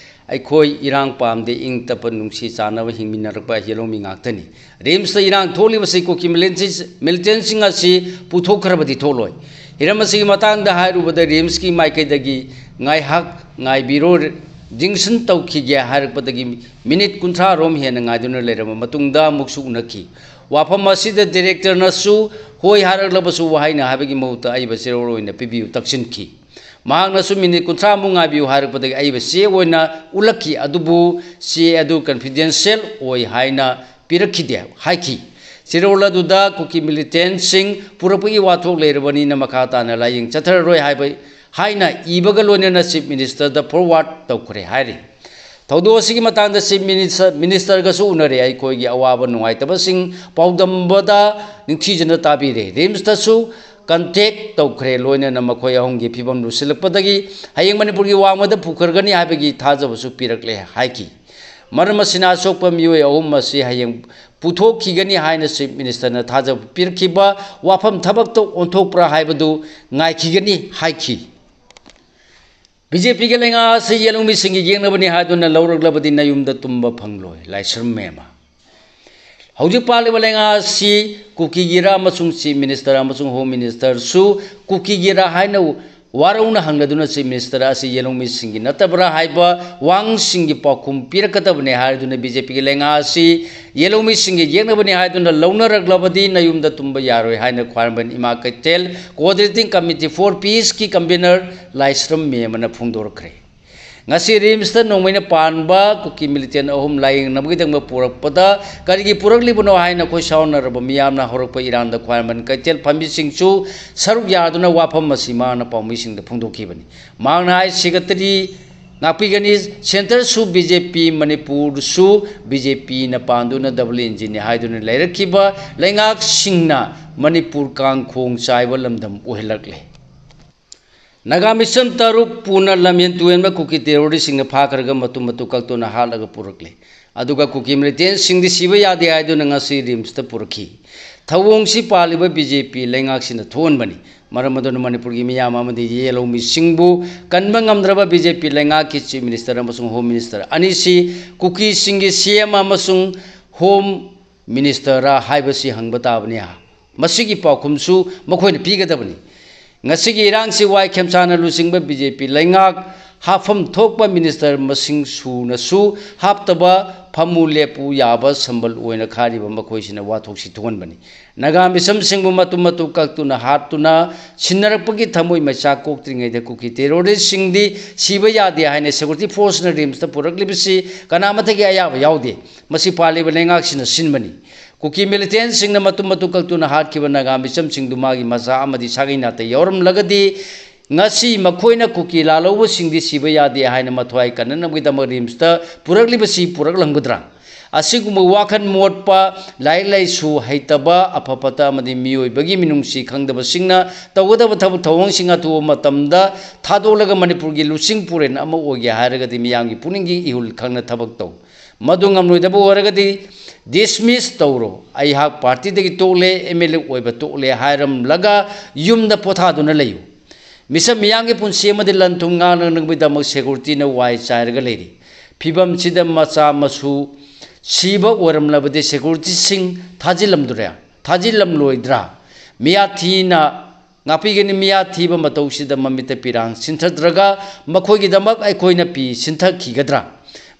ꯑꯩꯈꯣꯏ ꯏꯔꯥꯡ ꯄꯥꯝꯗꯦ, ꯏꯪ ꯇꯞꯄ ꯅꯨꯡꯁꯤ ꯆꯥꯟꯅꯕ ꯍꯤꯡꯃꯤꯟꯅꯔꯛꯄ ꯌꯦꯜꯍꯧꯃꯤ ꯉꯥꯛꯇꯅꯤ꯫ ꯔꯤꯝꯁꯇ ꯏꯔꯥꯡ ꯊꯣꯛꯂꯤꯕꯁꯤ ꯀꯨꯀꯤ ꯃꯤꯂꯤꯇꯦꯟꯁꯤ-, ꯃꯤꯂꯤꯇꯦꯟꯁꯤꯡ ꯑꯁꯤ ꯄꯨꯊꯣꯛꯈ꯭ꯔꯕꯗꯤ ꯊꯣꯛꯂꯣꯏ꯫ ꯍꯤꯔꯝ ꯑꯁꯤꯒꯤ ꯃꯇꯥꯡꯗ ꯍꯥꯏꯔꯨꯕꯗ ꯔꯤꯝꯁꯀꯤ ꯃꯥꯏꯀꯩꯗꯒꯤ ꯉꯥꯏꯍꯥꯛ ꯉꯥꯏꯕꯤꯔꯣ, ꯖꯤꯡꯁꯟ ꯇꯧꯈꯤꯒꯦ ꯍꯥꯏꯔꯛꯄꯗꯒꯤ ꯃꯤꯅꯤꯠ ꯀꯨꯟꯊ꯭ꯔꯥ ꯔꯣꯝ ꯍꯦꯟꯅ ꯉꯥꯏꯗꯨꯅ ꯂꯩꯔꯕ ꯃꯇꯨꯡꯗ ꯑꯃꯨꯛꯁꯨ ꯎꯅꯈꯤ꯫ ꯋꯥꯐꯝ ꯑꯁꯤꯗ ꯗꯤꯔꯦꯛꯇꯔꯅꯁꯨ ꯍꯣꯏ ꯍꯥꯏꯔꯛꯂꯕꯁꯨ ꯋꯥꯍꯩꯅ ꯍꯥꯏꯕꯒꯤ ꯃꯍꯨꯠꯇ ꯑꯏꯕ ꯆꯦꯔꯣꯜ ꯑꯣꯏꯅ ꯄꯤꯕꯤꯌꯨ ꯇꯛꯁꯤꯟꯈꯤ꯫ ꯃꯍꯥꯛꯅꯁꯨ ꯃꯤꯅꯤꯠ ꯀꯨꯟꯊ꯭ꯔꯥꯃꯨꯛ ꯉꯥꯏꯕꯤꯌꯨ ꯍꯥꯏꯔꯛꯄꯗꯒꯤ ꯑꯏꯕ ꯆꯦ ꯑꯣꯏꯅ ꯎꯠꯂꯛꯈꯤ, ꯑꯗꯨꯕꯨ ꯆꯦ ꯑꯗꯨ confidential ꯑꯣꯏ ꯍꯥꯏꯅ ꯄꯤꯔꯛꯈꯤꯗꯦ ꯍꯥꯏꯈꯤ꯫ ꯆꯦꯔꯣꯜ ꯑꯗꯨꯗ ꯀꯨꯀꯤ ꯃꯤꯂꯤꯇꯦꯟꯁꯤꯡ ꯄꯨꯔꯛꯄꯒꯤ ꯋꯥꯊꯣꯛ ꯂꯩꯔꯕꯅꯤꯅ ꯃꯈꯥ ꯇꯥꯅ ꯂꯥꯌꯦꯡ ꯆꯠꯊꯔꯔꯣꯏ ꯍꯥꯏꯕ, ꯍꯥꯏꯅ ꯏꯕꯒ ꯂꯣꯏꯅꯅ ꯆꯤꯐ ꯃꯤꯅꯤꯁꯇꯔꯗ forward ꯇꯧꯈ꯭ꯔꯦ ꯍꯥꯏꯔꯤ꯫ ꯊꯧꯗꯣꯛ ꯑꯁꯤꯒꯤ ꯃꯇꯥꯡꯗ ꯆꯤꯐ ꯃꯤꯅꯤꯁ-, ꯃꯤꯅꯤꯁꯇꯔꯒꯁꯨ ꯎꯅꯔꯦ꯫ ꯑꯩꯈꯣꯏꯒꯤ ꯑꯋꯥꯕ ꯅꯨꯡꯉꯥꯏꯇꯕꯁꯤꯡ ꯄꯥꯎꯗꯝꯕꯗ ꯅꯤꯡꯊꯤꯖꯅ ꯇꯥꯕꯤꯔꯦ꯫ ꯔꯤꯝꯁꯇꯁꯨ contact ꯇꯧꯈ꯭ꯔꯦ꯫ ꯂꯣꯏꯅꯅ ꯃꯈꯣꯏ ꯑꯍꯨꯝꯒꯤ ꯐꯤꯕꯝ ꯂꯨꯁꯤꯜꯂꯛꯄꯗꯒꯤ ꯍꯌꯦꯡ ꯃꯅꯤꯄꯨꯔꯒꯤ ꯋꯥꯡꯃꯗ ꯄꯨꯈ꯭ꯔꯒꯅꯤ ꯍꯥꯏꯕꯒꯤ ꯊꯥꯖꯕꯁꯨ ꯄꯤꯔꯛꯂꯦ ꯍꯥꯏꯈꯤ꯫ ꯃꯔꯝ ꯑꯁꯤꯅ ꯑꯁꯣꯛꯄ ꯃꯤꯑꯣꯏ ꯑꯍꯨꯝ ꯑꯁꯤ ꯍꯌꯦꯡ ꯄꯨꯊꯣꯛꯈꯤꯒꯅꯤ ꯍꯥꯏꯅ ꯆꯤꯐ ꯃꯤꯅꯤꯁꯇꯔꯅ ꯊꯥꯖꯕ ꯄꯤꯔꯛꯈꯤꯕ ꯋꯥꯐꯝ ꯊꯕꯛꯇ ꯑꯣꯟꯊꯣꯛꯄ꯭ꯔꯥ ꯍꯥꯏꯕꯗꯨ ꯉꯥꯏꯈꯤꯒꯅꯤ ꯍꯥꯏꯈꯤ꯫ ꯕꯤ ꯖꯦ ꯄꯤꯒꯤ ꯂꯩꯉꯥꯛ ꯑꯁꯤ ꯌꯦꯜꯍꯧꯃꯤꯁꯤꯡꯒꯤ ꯌꯦꯛꯅꯕꯅꯤ ꯍꯥꯏꯗꯨꯅ ꯂꯧꯔꯛꯂꯕꯗꯤ ꯅꯌꯨꯝꯗ ꯇꯨꯝꯕ ꯐꯪꯂꯣꯏ, ꯂꯥꯏꯁ꯭ꯔꯝ ꯃꯦꯝꯃ꯫ ꯍꯧꯖꯤꯛ ꯄꯥꯜꯂꯤꯕ ꯂꯩꯉꯥꯛ ꯑꯁꯤ ꯀꯨꯀꯤꯒꯤꯔꯥ ꯑꯃꯁꯨꯡ Chief Minister ꯑꯃꯁꯨꯡ Home Ministerꯁꯨ ꯀꯨꯀꯤꯒꯤꯔꯥ ꯍꯥꯏꯅ ꯋꯥꯔꯧꯅ ꯍꯪꯂꯗꯨꯅ Chief Minister ꯑꯁꯤ ꯌꯦꯜꯍꯧꯃꯤꯁꯤꯡꯒꯤ ꯅꯠꯇꯕ꯭ꯔꯥ ꯍꯥꯏꯕ ꯋꯥꯍꯪꯁꯤꯡꯒꯤ ꯄꯥꯎꯈꯨꯝ ꯄꯤꯔꯛꯀꯗꯕꯅꯤ ꯍꯥꯏꯗꯨꯅ ꯕꯤ ꯖꯦ ꯄꯤꯒꯤ ꯂꯩꯉꯥꯛ ꯑꯁꯤ ꯌꯦꯜꯍꯧꯃꯤꯁꯤꯡꯒꯤ ꯌꯦꯛꯅꯕꯅꯤ ꯍꯥꯏꯗꯨꯅ ꯂꯧꯅꯔꯛꯂꯕꯗꯤ ꯅꯌꯨꯝꯗ ꯇꯨꯝꯕ ꯌꯥꯔꯣꯏ ꯍꯥꯏꯅ ꯈ꯭ꯋꯥꯏꯔꯝꯕꯟ ꯏꯃꯥ ꯀꯩꯊꯦꯜ Coordinating Committee for Peaceꯀꯤ convener ꯂꯥꯏꯁ꯭ꯔꯝ ꯃꯦꯝꯃꯅ ꯐꯣꯡꯗꯣꯔꯛꯈ꯭ꯔꯦ꯫ ꯉꯁꯤ ꯔꯤꯝꯁꯇ ꯅꯣꯡꯃꯩꯅ ꯄꯥꯟꯕ ꯀꯨꯀꯤ militant ꯑꯍꯨꯝ ꯂꯥꯌꯦꯡꯅꯕꯒꯤꯗꯃꯛ ꯄꯨꯔꯛꯄꯗ ꯀꯔꯤꯒꯤ ꯄꯨꯔꯛꯂꯤꯕꯅꯣ ꯍꯥꯏꯅ ꯑꯩꯈꯣꯏ ꯁꯥꯎꯅꯔꯕ ꯃꯤꯌꯥꯝꯅ ꯍꯧꯔꯛꯄ ꯏꯔꯥꯡꯗ ꯈ꯭ꯋꯥꯏꯔꯝꯕꯟ ꯀꯩꯊꯦꯜ ꯐꯝꯃꯤꯁꯤꯡꯁꯨ ꯁꯔꯨꯛ ꯌꯥꯗꯨꯅ ꯋꯥꯐꯝ ꯑꯁꯤ ꯃꯍꯥꯛꯅ ꯄꯥꯎꯃꯤꯁꯤꯡꯗ ꯐꯣꯡꯗꯣꯛꯈꯤꯕꯅꯤ꯫ ꯃꯍꯥꯛꯅ ꯍꯥꯏ, ꯁꯦꯀ꯭ꯔꯦꯇꯔꯤ ꯉꯥꯛꯄꯤꯒꯅꯤ, centreꯁꯨ ꯕꯤ ꯖꯦ ꯄꯤ, ꯃꯅꯤꯄꯨꯔꯁꯨ ꯕꯤ ꯖꯦ ꯄꯤꯅ ꯄꯥꯟꯗꯨꯅ double engineꯅꯤ ꯍꯥꯏꯗꯨꯅ ꯂꯩꯔꯛꯈꯤꯕ ꯂꯩꯉꯥꯛꯁꯤꯡꯅ ꯃꯅꯤꯄꯨꯔ ꯀꯥꯡꯈꯣꯡ ꯆꯥꯏꯕ ꯂꯝꯗꯝ ꯑꯣꯏꯍꯜꯂꯛꯂꯦ꯫ ꯅꯥꯒꯥ ꯃꯤꯆꯝ ꯇꯔꯨꯛ ꯄꯨꯅ ꯂꯝꯍꯦꯟ ꯇꯨꯍꯦꯟꯕ ꯀꯨꯀꯤ terroristꯁꯤꯡꯅ ꯐꯥꯈ꯭ꯔꯒ ꯃꯇꯨ ꯃꯇꯨ ꯀꯛꯇꯨꯅ ꯍꯥꯠꯂꯒ ꯄꯨꯔꯛꯂꯦ꯫ ꯑꯗꯨꯒ ꯀꯨꯀꯤ militantꯁꯤꯡꯗꯤ ꯁꯤꯕ ꯌꯥꯗꯦ ꯍꯥꯏꯗꯨꯅ ꯉꯁꯤ ꯔꯤꯝꯁꯇ ꯄꯨꯔꯛꯈꯤ꯫ ꯊꯧꯑꯣꯡꯁꯤ ꯄꯥꯜꯂꯤꯕ ꯕꯤ ꯖꯦ ꯄꯤ ꯂꯩꯉꯥꯛꯁꯤꯅ ꯊꯣꯛꯍꯟꯕꯅꯤ꯫ ꯃꯔꯝ ꯑꯗꯨꯅ ꯃꯅꯤꯄꯨꯔꯒꯤ ꯃꯤꯌꯥꯝ ꯑꯃꯗꯤ ꯌꯦꯜꯍꯧꯃꯤꯁꯤꯡꯕꯨ ꯀꯟꯕ ꯉꯝꯗ꯭ꯔꯕ ꯕꯤ ꯖꯦ ꯄꯤ ꯂꯩꯉꯥꯛꯀꯤ Chief Minister ꯑꯃꯁꯨꯡ Home Minister ꯑꯅꯤꯁꯤ ꯀꯨꯀꯤꯁꯤꯡꯒꯤ ꯁꯤ ꯑꯦꯝ ꯑꯃꯁꯨꯡ Home Ministerꯔꯥ ꯍꯥꯏꯕꯁꯤ ꯍꯪꯕ ꯇꯥꯕꯅꯤ꯫ ꯃꯁꯤꯒꯤ ꯄꯥꯎꯈꯨꯝꯁꯨ ꯃꯈꯣꯏꯅ ꯄꯤꯒꯗꯕꯅꯤ꯫ ꯉꯁꯤꯒꯤ ꯏꯔꯥꯡꯁꯤ ꯋꯥꯏ ꯈꯦꯝꯁꯥꯅ ꯂꯨꯆꯤꯡꯕ ꯕꯤ ꯖꯦ ꯄꯤ ꯂꯩꯉꯥꯛ ꯍꯥꯞꯐꯝ ꯊꯣꯛꯄ minister ꯃꯁꯤꯡ ꯁꯨꯅꯁꯨ ꯍꯥꯞꯇꯕ ꯐꯝꯃꯨ ꯂꯦꯞꯄꯨ ꯌꯥꯕ ꯁꯝꯕꯜ ꯑꯣꯏꯅ ꯈꯥꯔꯤꯕ ꯃꯈꯣꯏꯁꯤꯅ ꯋꯥꯊꯣꯛꯁꯤ ꯊꯣꯛꯍꯟꯕꯅꯤ꯫ ꯅꯥꯒꯥ ꯃꯤꯆꯝꯁꯤꯡꯕꯨ ꯃꯇꯨꯝ ꯃꯇꯨꯝ ꯀꯛꯇꯨꯅ ꯍꯥꯠꯇꯨꯅ ꯁꯤꯟꯅꯔꯛꯄꯒꯤ ꯊꯃꯣꯏ ꯃꯩꯆꯥꯛ ꯀꯣꯛꯇ꯭ꯔꯤꯉꯩꯗ ꯀꯨꯀꯤ terroristꯁꯤꯡꯗꯤ ꯁꯤꯕ ꯌꯥꯗꯦ ꯍꯥꯏꯅ security forceꯅ ꯔꯤꯝꯁꯇ ꯄꯨꯔꯛꯂꯤꯕꯁꯤ ꯀꯅꯥꯃꯠꯇꯒꯤ ꯑꯌꯥꯕ ꯌꯥꯎꯗꯦ꯫ ꯃꯁꯤ ꯄꯥꯜꯂꯤꯕ ꯂꯩꯉꯥꯛꯁꯤꯅ ꯁꯤꯟꯕꯅꯤ꯫ ꯀꯨꯀꯤ militantꯁꯤꯡꯅ ꯃꯇꯨꯝ ꯃꯇꯨꯝ ꯀꯛꯇꯨꯅ ꯍꯥꯠꯈꯤꯕ ꯅꯥꯒꯥ ꯃꯤꯆꯝꯁꯤꯡꯗꯨ ꯃꯥꯒꯤ ꯃꯆꯥ ꯑꯃꯗꯤ ꯁꯥꯒꯩ ꯅꯥꯇꯩ ꯌꯥꯎꯔꯝꯂꯒꯗꯤ ꯉꯁꯤ ꯃꯈꯣꯏꯅ ꯀꯨꯀꯤ ꯂꯥꯜꯍꯧꯕꯁꯤꯡꯗꯤ ꯁꯤꯕ ꯌꯥꯗꯦ ꯍꯥꯏꯅ ꯃꯊ꯭ꯋꯥꯏ ꯀꯟꯅꯅꯕꯒꯤꯗꯃꯛ ꯔꯤꯝꯁꯇ ꯄꯨꯔꯛꯂꯤꯕꯁꯤ ꯄꯨꯔꯛꯂꯝꯒꯗ꯭ꯔꯥ? ꯑꯁꯤꯒꯨꯝꯕ ꯋꯥꯈꯜ ꯃꯣꯠꯄ, ꯂꯥꯏꯔꯤꯛ ꯂꯥꯏꯁꯨ ꯍꯩꯇꯕ, ꯑꯐ ꯐꯠꯇ ꯑꯃꯗꯤ ꯃꯤꯑꯣꯏꯕꯒꯤ ꯃꯤꯅꯨꯡꯁꯤ ꯈꯪꯗꯕꯁꯤꯡꯅ ꯇꯧꯒꯗꯕ ꯊꯕꯛ ꯊꯧꯑꯣꯡꯁꯤꯡ ꯑꯊꯨꯕ ꯃꯇꯝꯗ ꯊꯥꯗꯣꯛꯂꯒ ꯃꯅꯤꯄꯨꯔꯒꯤ ꯂꯨꯆꯤꯡ ꯄꯨꯔꯦꯜ ꯑꯃ ꯑꯣꯏꯒꯦ ꯍꯥꯏꯔꯒꯗꯤ ꯃꯤꯌꯥꯝꯒꯤ ꯄꯨꯛꯅꯤꯡꯒꯤ ꯏꯍꯨꯜ ꯈꯪꯅ ꯊꯕꯛ ꯇꯧ꯫ ꯃꯗꯨ ꯉꯝꯂꯣꯏꯗꯕ ꯑꯣꯏꯔꯒꯗꯤ dismiss ꯇꯧꯔꯣ꯫ ꯑꯩꯍꯥꯛ partyꯗꯒꯤ ꯇꯣꯛꯂꯦ, M L A ꯑꯣꯏꯕ ꯇꯣꯛꯂꯦ ꯍꯥꯏꯔꯝꯂꯒ ꯌꯨꯝꯗ ꯄꯣꯊꯥꯗꯨꯅ ꯂꯩꯌꯨ꯫ ꯃꯤꯆꯝ ꯃꯤꯌꯥꯝꯒꯤ ꯄꯨꯟꯁꯤ ꯑꯃꯗꯤ ꯂꯟ ꯊꯨꯝ ꯉꯥꯛꯅꯅꯕꯒꯤꯗꯃꯛ ꯁꯦꯀ꯭ꯌꯨꯔꯤꯇꯤꯅ ꯋꯥꯏ ꯆꯥꯏꯔꯒ ꯂꯩꯔꯤ꯫ ꯐꯤꯕꯝꯁꯤꯗ ꯃꯆꯥ ꯃꯁꯨ ꯁꯤꯕ ꯑꯣꯏꯔꯝꯂꯕꯗꯤ ꯁꯦꯀ꯭ꯌꯨꯔꯤꯇꯤꯁꯤꯡ ꯊꯥꯖꯤꯜꯂꯝꯗ꯭ꯔꯦ, ꯊꯥꯖꯤꯜꯂꯝꯂꯣꯏꯗ꯭ꯔꯥ? ꯃꯤꯌꯥꯊꯤꯅ ꯉꯥꯛꯄꯤꯒꯅꯤ꯫ ꯃꯤꯌꯥꯊꯤꯕ ꯃꯇꯧꯁꯤꯗ ꯃꯃꯤꯠꯇ ꯄꯤꯔꯥꯡ ꯁꯤꯟꯊꯗ꯭ꯔꯒ ꯃꯈꯣꯏꯒꯤꯗꯃꯛ ꯑꯩꯈꯣꯏꯅ ꯄꯤ ꯁꯤꯟꯊꯈꯤꯒꯗ꯭ꯔꯥ?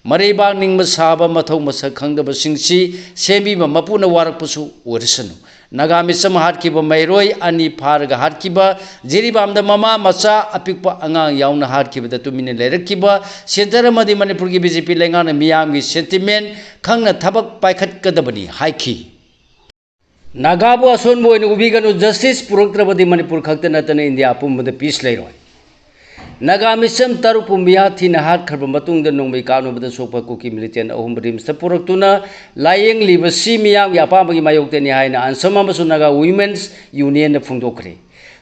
ꯃꯔꯩꯕꯥꯛ ꯅꯤꯡꯕ ꯁꯥꯕ ꯃꯊꯧ ꯃꯁꯛ ꯈꯪꯗꯕꯁꯤꯡꯁꯤ ꯁꯦꯝꯕꯤꯕ ꯃꯄꯨꯅ ꯋꯥꯔꯛꯄꯁꯨ ꯑꯣꯏꯔꯁꯅꯨ꯫ ꯅꯥꯒꯥ ꯃꯤꯆꯝ ꯍꯥꯠꯈꯤꯕ ꯃꯩꯔꯣꯏ ꯑꯅꯤ ꯐꯥꯔꯒ ꯍꯥꯠꯈꯤꯕ ꯖꯤꯔꯤꯕꯥꯝꯗ ꯃꯃꯥ ꯃꯆꯥ ꯑꯄꯤꯛꯄ ꯑꯉꯥꯡ ꯌꯥꯎꯅ ꯍꯥꯠꯈꯤꯕꯗ ꯇꯨꯃꯤꯟꯅ ꯂꯩꯔꯛꯈꯤꯕ ꯁꯦꯟꯇꯔ ꯑꯃꯗꯤ ꯃꯅꯤꯄꯨꯔꯒꯤ ꯕꯤ ꯖꯦ ꯄꯤ ꯂꯩꯉꯥꯛꯅ ꯃꯤꯌꯥꯝꯒꯤ ꯁꯦꯟꯇꯤꯃꯦꯟ ꯈꯪꯅ ꯊꯕꯛ ꯄꯥꯏꯈꯠꯀꯗꯕꯅꯤ ꯍꯥꯏꯈꯤ꯫ ꯅꯥꯒꯥꯕꯨ ꯑꯁꯣꯟꯕ ꯑꯣꯏꯅ ꯎꯕꯤꯒꯅꯨ, ꯖꯁꯇꯤꯁ ꯄꯨꯔꯛꯇ꯭ꯔꯕꯗꯤ ꯃꯅꯤꯄꯨꯔ ꯈꯛꯇ ꯅꯠꯇꯅ ꯏꯟꯗꯤꯌꯥ ꯄꯨꯝꯕꯗ ꯄꯤꯁ ꯂꯩꯔꯣꯏ꯫ ꯅꯥꯒꯥ ꯃꯤꯆꯝ ꯇꯔꯨꯛꯄꯨ ꯃꯤꯌꯥ ꯊꯤꯅ ꯍꯥꯠꯈ꯭ꯔꯕ ꯃꯇꯨꯡꯗ ꯅꯣꯡꯃꯩ ꯀꯥꯞꯅꯕꯗ ꯁꯣꯛꯄ ꯀꯨꯀꯤ ꯃꯤꯂꯤꯇꯦꯟ ꯑꯍꯨꯝ ꯔꯤꯝꯁꯇ ꯄꯨꯔꯛꯇꯨꯅ ꯂꯥꯌꯦꯡꯂꯤꯕꯁꯤ ꯃꯤꯌꯥꯝꯒꯤ ꯑꯄꯥꯝꯕꯒꯤ ꯃꯥꯌꯣꯛꯇꯅꯤ ꯍꯥꯏꯅ ꯑꯟꯁꯝ ꯑꯃꯁꯨꯡ ꯅꯥꯒꯥ ꯋꯨꯃꯦꯟꯁ ꯌꯨꯅꯤꯌꯟꯅ ꯐꯣꯡꯗꯣꯛꯈ꯭ꯔꯦ꯫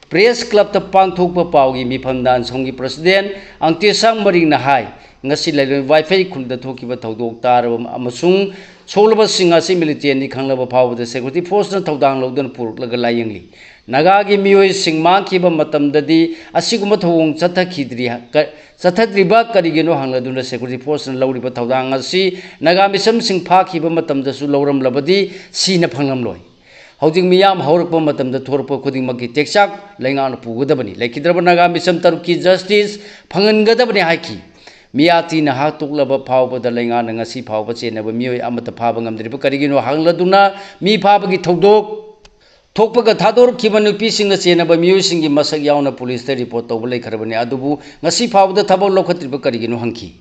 ꯄ꯭ꯔꯦꯁ ꯀ꯭ꯂꯕꯇ ꯄꯥꯡꯊꯣꯛꯄ ꯄꯥꯎꯒꯤ ꯃꯤꯐꯝꯗ ꯑꯟꯁꯝꯒꯤ ꯄ꯭ꯔꯁꯤꯗꯦꯟ ꯑꯪꯇꯦꯁꯥꯡ ꯃꯔꯤꯡꯅ ꯍꯥꯏ, ꯉꯁꯤ ꯂꯩꯔꯣꯏ ꯋꯥꯏꯐꯩ ꯈꯨꯜꯗ ꯊꯣꯛꯈꯤꯕ ꯊꯧꯗꯣꯛ ꯇꯥꯔꯕ ꯑꯃꯁꯨꯡ ꯁꯣꯛꯂꯕꯁꯤꯡ ꯑꯁꯤ ꯃꯤꯂꯤꯇꯦꯟꯅꯤ ꯈꯪꯂꯕ ꯐꯥꯎꯕꯗ ꯁꯦꯀ꯭ꯌꯨꯔꯤꯇꯤ ꯐꯣꯔꯁꯅ ꯊꯧꯗꯥꯡ ꯂꯧꯗꯨꯅ ꯄꯨꯔꯛꯂꯒ ꯂꯥꯌꯦꯡꯂꯤ꯫ ꯅꯥꯒꯥꯒꯤ ꯃꯤꯑꯣꯏꯁꯤꯡ ꯃꯥꯡꯈꯤꯕ ꯃꯇꯝꯗꯗꯤ ꯑꯁꯤꯒꯨꯝꯕ ꯊꯧꯑꯣꯡ ꯆꯠꯊꯈꯤꯗ꯭ꯔꯤ, ꯀ-, ꯆꯠꯊꯗ꯭ꯔꯤꯕ ꯀꯔꯤꯒꯤꯅꯣ ꯍꯪꯂꯗꯨꯅ ꯁꯦꯀ꯭ꯌꯨꯔꯤꯇꯤ ꯐꯣꯔꯁꯅ ꯂꯧꯔꯤꯕ ꯊꯧꯗꯥꯡ ꯑꯁꯤ ꯅꯥꯒꯥ ꯃꯤꯆꯝꯁꯤꯡ ꯐꯥꯈꯤꯕ ꯃꯇꯝꯗꯁꯨ ꯂꯧꯔꯝꯂꯕꯗꯤ ꯁꯤꯅ ꯐꯪꯂꯝꯂꯣꯏ꯫ ꯍꯧꯖꯤꯛ ꯃꯤꯌꯥꯝ ꯍꯧꯔꯛꯄ ꯃꯇꯝꯗ ꯊꯣꯔꯛꯄ ꯈꯨꯗꯤꯡꯃꯛꯀꯤ ꯇꯦꯛꯆꯥꯛ ꯂꯩꯉꯥꯛꯅ ꯄꯨꯒꯗꯕꯅꯤ꯫ ꯂꯩꯈꯤꯗ꯭ꯔꯕ ꯅꯥꯒꯥ ꯃꯤꯆꯝ ꯇꯔꯨꯛꯀꯤ ꯖꯁꯇꯤꯁ ꯐꯪꯍꯟꯒꯗꯕꯅꯤ ꯍꯥꯏꯈꯤ꯫ ꯃꯤꯌꯥꯊꯤꯅ ꯍꯥꯠꯇꯣꯛꯂꯕ ꯐꯥꯎꯕꯗ ꯂꯩꯉꯥꯛꯅ ꯉꯁꯤ ꯐꯥꯎꯕ ꯆꯦꯟꯅꯕ ꯃꯤꯑꯣꯏ ꯑꯃꯠꯇ ꯐꯥꯕ ꯉꯝꯗ꯭ꯔꯤꯕ ꯀꯔꯤꯒꯤꯅꯣ ꯍꯪꯂꯗꯨꯅ ꯃꯤ ꯐꯥꯕꯒꯤ ꯊꯧꯗꯣꯛ ꯊꯣꯛꯄꯒ ꯊꯥꯗꯣꯔꯛꯈꯤꯕ ꯅꯨꯄꯤꯁꯤꯡꯅ ꯆꯦꯟꯅꯕ ꯃꯤꯑꯣꯏꯁꯤꯡꯒꯤ ꯃꯁꯛ ꯌꯥꯎꯅ ꯄꯨꯂꯤꯁꯇ ꯔꯤꯄꯣꯔꯠ ꯇꯧꯕ ꯂꯩꯈ꯭ꯔꯕꯅꯤ, ꯑꯗꯨꯕꯨ ꯉꯁꯤ ꯐꯥꯎꯕꯗ ꯊꯕꯛ ꯂꯧꯈꯠꯇ꯭ꯔꯤꯕ ꯀꯔꯤꯒꯤꯅꯣ ꯍꯪꯈꯤ꯫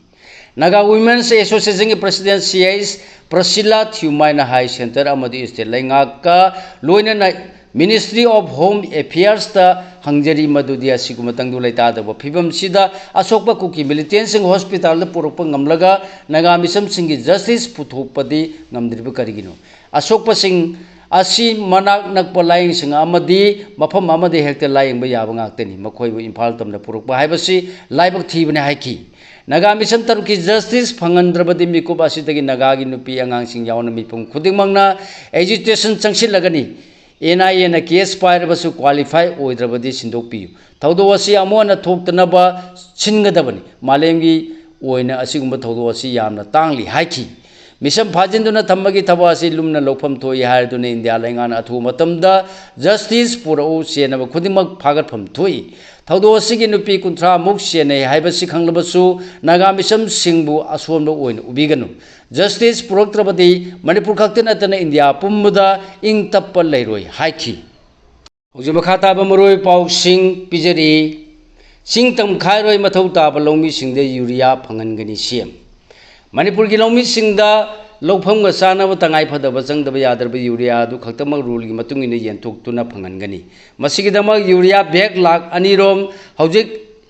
ꯅꯥꯒꯥ ꯋꯨꯃꯦꯟꯁ ꯑꯦꯁꯣꯁꯤꯌꯦꯁꯟꯒꯤ ꯄ꯭ꯔꯁꯤꯗꯦꯟ ꯁꯤ ꯑꯩꯆ ꯄ꯭ꯔꯁꯤꯂꯥ ꯊ꯭ꯌꯨꯃꯥꯏꯅ ꯍꯥꯏ, ꯁꯦꯟꯇꯔ ꯑꯃꯗꯤ ꯁ꯭ꯇꯦꯠ ꯂꯩꯉꯥꯛꯀ ꯂꯣꯏꯅꯅ ꯃꯤꯅꯤꯁꯇ꯭ꯔꯤ ꯑꯣꯐ ꯍꯣꯝ ꯑꯦꯐꯤꯌꯔꯁꯇ ꯍꯪꯖꯔꯤ, ꯃꯗꯨꯗꯤ ꯑꯁꯤꯒꯨꯝꯕ ꯇꯪꯗꯨ ꯂꯩꯇꯥꯗꯕ ꯐꯤꯕꯝꯁꯤꯗ ꯑꯁꯣꯛꯄ ꯀꯨꯀꯤ ꯃꯤꯂꯤꯇꯦꯟꯁꯤꯡ ꯍꯣꯁꯄꯤꯇꯥꯜꯗ ꯄꯨꯔꯛꯄ ꯉꯝꯂꯒ ꯅꯥꯒꯥ ꯃꯤꯆꯝꯁꯤꯡꯒꯤ ꯖꯁꯇꯤꯁ ꯄꯨꯊꯣꯛꯄꯗꯤ ꯉꯝꯗ꯭ꯔꯤꯕ ꯀꯔꯤꯒꯤꯅꯣ? ꯑꯁꯣꯛꯄꯁꯤꯡ ꯑꯁꯤ ꯃꯅꯥꯛ ꯅꯛꯄ ꯂꯥꯏꯌꯦꯡꯁꯪ ꯑꯃꯗꯤ ꯃꯐꯝ ꯑꯃꯗ ꯍꯦꯛꯇ ꯂꯥꯏꯌꯦꯡꯕ ꯌꯥꯕ ꯉꯥꯛꯇꯅꯤ꯫ ꯃꯈꯣꯏꯕꯨ ꯏꯝꯐꯥꯜ ꯇꯝꯅ ꯄꯨꯔꯛꯄ ꯍꯥꯏꯕꯁꯤ ꯂꯥꯏꯕꯛ ꯊꯤꯕꯅꯤ ꯍꯥꯏꯈꯤ꯫ ꯅꯥꯒꯥ ꯃꯤꯆꯝ ꯇꯔꯨꯛꯀꯤ ꯖꯁꯇꯤꯁ ꯐꯪꯍꯟꯗ꯭ꯔꯕꯗꯤ ꯃꯤꯀꯨꯞ ꯑꯁꯤꯗꯒꯤ ꯅꯥꯒꯥꯒꯤ ꯅꯨꯄꯤ ꯑꯉꯥꯡꯁꯤꯡ ꯌꯥꯎꯅ ꯃꯤꯄꯨꯝ ꯈꯨꯗꯤꯡꯃꯛꯅ ꯑꯦꯖꯤꯇꯦꯁꯟ ꯆꯪꯁꯤꯜꯂꯒꯅꯤ꯫ ꯑꯦꯟ ꯑꯥꯏ ꯑꯦꯅ ꯀꯦꯁ ꯄꯥꯏꯔꯕꯁꯨ ꯀ꯭ꯋꯥꯂꯤꯐꯥꯏ ꯑꯣꯏꯗ꯭ꯔꯕꯗꯤ ꯁꯤꯟꯗꯣꯛꯄꯤꯌꯨ꯫ ꯊꯧꯗꯣꯛ ꯑꯁꯤ ꯑꯃꯨꯛ ꯍꯟꯅ ꯊꯣꯛꯇꯅꯕ ꯁꯤꯟꯒꯗꯕꯅꯤ꯫ ꯃꯥꯂꯦꯝꯒꯤ ꯑꯣꯏꯅ ꯑꯁꯤꯒꯨꯝꯕ ꯊꯧꯗꯣꯛ ꯑꯁꯤ ꯌꯥꯝꯅ ꯇꯥꯡꯂꯤ ꯍꯥꯏꯈꯤ꯫ ꯃꯤꯁꯝ ꯐꯥꯖꯤꯟꯗꯨꯅ ꯊꯝꯕꯒꯤ ꯊꯕꯛ ꯑꯁꯤ ꯂꯨꯝꯅ ꯂꯧꯐꯝ ꯊꯣꯛꯏ ꯍꯥꯏꯔꯗꯨꯅ ꯏꯟꯗꯤꯌꯥ ꯂꯩꯉꯥꯛꯅ ꯑꯊꯨꯕ ꯃꯇꯝꯗ ꯖꯁꯇꯤꯁ ꯄꯨꯔꯛꯎ, ꯆꯦꯟꯅꯕ ꯈꯨꯗꯤꯡꯃꯛ ꯐꯥꯒꯠꯐꯝ ꯊꯣꯛꯏ꯫ ꯊꯧꯗꯣꯛ ꯑꯁꯤꯒꯤ ꯅꯨꯄꯤ ꯀꯨꯟꯊ꯭ꯔꯥ ꯃꯨꯛ ꯆꯦꯟꯅꯩ ꯍꯥꯏꯕꯁꯤ ꯈꯪꯂꯕꯁꯨ ꯅꯥꯒꯥ ꯃꯤꯁꯝꯁꯤꯡꯕꯨ ꯑꯁꯣꯟꯕ ꯑꯣꯏꯅ ꯎꯕꯤꯒꯅꯨ꯫ ꯖꯁꯇꯤꯁ ꯄꯨꯔꯛꯇ꯭ꯔꯕꯗꯤ ꯃꯅꯤꯄꯨꯔ ꯈꯛꯇ ꯅꯠꯇꯅ ꯏꯟꯗꯤꯌꯥ ꯄꯨꯝꯕꯗ ꯏꯪ ꯇꯞꯄ ꯂꯩꯔꯣꯏ ꯍꯥꯏꯈꯤ꯫ ꯍꯧꯖꯤꯛ ꯃꯈꯥ ꯇꯥꯕ ꯃꯔꯨꯑꯣꯏꯕ ꯄꯥꯎꯁꯤꯡ ꯄꯤꯖꯔꯤ꯫ ꯆꯤꯡ ꯇꯝꯈꯥꯏꯔꯣꯏ ꯃꯊꯧ ꯇꯥꯕ ꯂꯧꯃꯤꯁꯤꯡꯗ ꯌꯨꯔꯤꯌꯥ ꯐꯪꯍꯟꯒꯅꯤ ꯁꯤ ꯑꯦꯝ꯫ ꯃꯅꯤꯄꯨꯔꯒꯤ ꯂꯧꯃꯤꯁꯤꯡꯗ ꯂꯧꯐꯝꯒ ꯆꯥꯅꯕ ꯇꯉꯥꯏ ꯐꯗꯕ ꯆꯪꯗꯕ ꯌꯥꯗ꯭ꯔꯕ ꯌꯨꯔꯤꯌꯥ ꯑꯗꯨ ꯈꯛꯇꯃꯛ ꯔꯨꯜꯒꯤ ꯃꯇꯨꯡ ꯏꯟꯅ ꯌꯦꯟꯊꯣꯛꯇꯨꯅ ꯐꯪꯍꯟꯒꯅꯤ꯫ ꯃꯁꯤꯒꯤꯗꯃꯛ ꯌꯨꯔꯤꯌꯥ ꯕꯦꯒ ꯂꯥꯈ ꯑꯅꯤꯔꯣꯝ ꯍꯧꯖꯤꯛ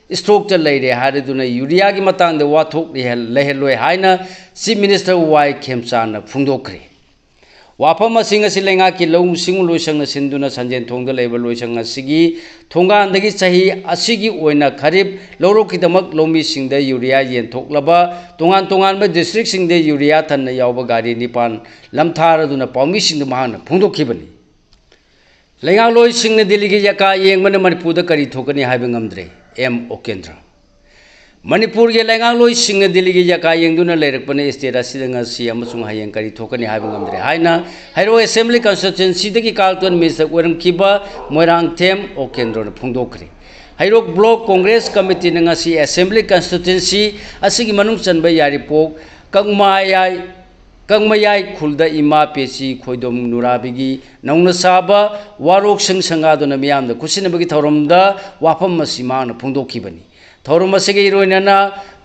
ꯏꯁꯇꯣꯛꯇ ꯂꯩꯔꯦ ꯍꯥꯏꯔꯗꯨꯅ ꯌꯨꯔꯤꯌꯥꯒꯤ ꯃꯇꯥꯡꯗ ꯋꯥꯊꯣꯛ ꯂꯩꯍꯜ-, ꯂꯩꯍꯜꯂꯣꯏ ꯍꯥꯏꯅ ꯆꯤꯐ ꯃꯤꯅꯤꯁꯇꯔ ꯋꯥꯏ ꯈꯦꯝꯆꯥꯟꯅ ꯐꯣꯡꯗꯣꯛꯈ꯭ꯔꯦ꯫ ꯋꯥꯐꯝ ꯑꯁꯤꯡ ꯑꯁꯤ ꯂꯩꯉꯥꯛꯀꯤ ꯂꯧꯎ ꯁꯤꯡꯎ ꯂꯣꯏꯁꯪꯅ ꯁꯤꯟꯗꯨꯅ ꯁꯟꯖꯦꯟ ꯊꯣꯡꯗ ꯂꯩꯕ ꯂꯣꯏꯁꯪ ꯑꯁꯤꯒꯤ ꯊꯣꯡꯒꯥꯟꯗꯒꯤ ꯆꯍꯤ ꯑꯁꯤꯒꯤ ꯑꯣꯏꯅ ꯈꯔꯤꯞ ꯂꯧꯔꯣꯛꯀꯤꯗꯃꯛ ꯂꯧꯃꯤꯁꯤꯡꯗ ꯌꯨꯔꯤꯌꯥ ꯌꯦꯟꯊꯣꯛꯂꯕ ꯇꯣꯉꯥꯟ ꯇꯣꯉꯥꯟꯕ ꯗꯤꯁꯇ꯭ꯔꯤꯛꯁꯤꯡꯗ ꯌꯨꯔꯤꯌꯥ ꯊꯟꯅ ꯌꯥꯎꯕ ꯒꯥꯔꯤ ꯅꯤꯄꯥꯟ ꯂꯝꯊꯥꯔꯗꯨꯅ ꯄꯥꯎꯃꯤꯁꯤꯡꯗ ꯃꯍꯥꯛꯅ ꯐꯣꯡꯗꯣꯛꯈꯤꯕꯅꯤ꯫ ꯂꯩꯉꯥꯛꯂꯣꯏꯁꯤꯡꯅ ꯗꯤꯜꯂꯤꯒꯤ ꯌꯀꯥ ꯌꯦꯡꯕꯅ ꯃꯅꯤꯄꯨꯔꯗ ꯀꯔꯤ ꯊꯣꯛꯀꯅꯤ ꯍꯥꯏꯕ ꯉꯝꯗ꯭ꯔꯦ, ꯑꯦꯝ ꯑꯣꯀꯦꯟꯗ꯭ꯔ꯫ ꯃꯅꯤꯄꯨꯔꯒꯤ ꯂꯩꯉꯥꯛꯂꯣꯏꯁꯤꯡꯅ ꯗꯤꯜꯂꯤꯒꯤ ꯌꯀꯥ ꯌꯦꯡꯗꯨꯅ ꯂꯩꯔꯛꯄꯅ ꯁ꯭ꯇꯦꯠ ꯑꯁꯤꯗ ꯉꯁꯤ ꯑꯃꯁꯨꯡ ꯍꯌꯦꯡ ꯀꯔꯤ ꯊꯣꯛꯀꯅꯤ ꯍꯥꯏꯕ ꯉꯝꯗ꯭ꯔꯦ ꯍꯥꯏꯅ ꯍꯩꯔꯣꯛ ꯑꯦꯁꯦꯝꯕ꯭ꯂꯤ ꯀꯟꯁꯇꯤꯇ꯭ꯋꯦꯟꯁꯤꯗꯒꯤ ꯀꯥꯔꯛꯇꯨꯅ ꯃꯤꯅꯤꯁꯇꯔ ꯑꯣꯏꯔꯝꯈꯤꯕ ꯃꯣꯏꯔꯥꯡꯊꯦꯝ ꯑꯣꯀꯦꯟꯗ꯭ꯔꯣꯅ ꯐꯣꯡꯗꯣꯛꯈ꯭ꯔꯦ꯫ ꯍꯩꯔꯣꯛ ꯕ꯭ꯂꯣꯛ ꯀꯣꯡꯒ꯭ꯔꯦꯁ ꯀꯃꯤꯇꯤꯅ ꯉꯁꯤ ꯑꯦꯁꯦꯝꯕ꯭ꯂꯤ ꯀꯟꯁꯇꯤꯇ꯭ꯋꯦꯟꯁꯤ ꯑꯁꯤꯒꯤ ꯃꯅꯨꯡ ꯆꯟꯕ ꯌꯥꯏꯔꯤꯄꯣꯛ, ꯀꯛꯃꯥꯌꯥꯏ, ꯀꯛꯃꯌꯥꯏ ꯈꯨꯜꯗ ꯏꯃꯥ ꯄꯦꯆꯤ ꯈꯣꯏꯗꯣꯝ ꯅꯨꯔꯥꯕꯤꯒꯤ ꯅꯧꯅ ꯁꯥꯕ ꯋꯥꯔꯣꯛꯁꯪ ꯁꯪꯒꯥꯗꯨꯅ ꯃꯤꯌꯥꯝꯗ ꯈꯨꯠꯁꯤꯟꯅꯕꯒꯤ ꯊꯧꯔꯝꯗ ꯋꯥꯐꯝ ꯑꯁꯤ ꯃꯍꯥꯛꯅ ꯐꯣꯡꯗꯣꯛꯈꯤꯕꯅꯤ꯫ ꯊꯧꯔꯝ ꯑꯁꯤꯒ ꯏꯔꯣꯏꯅꯅ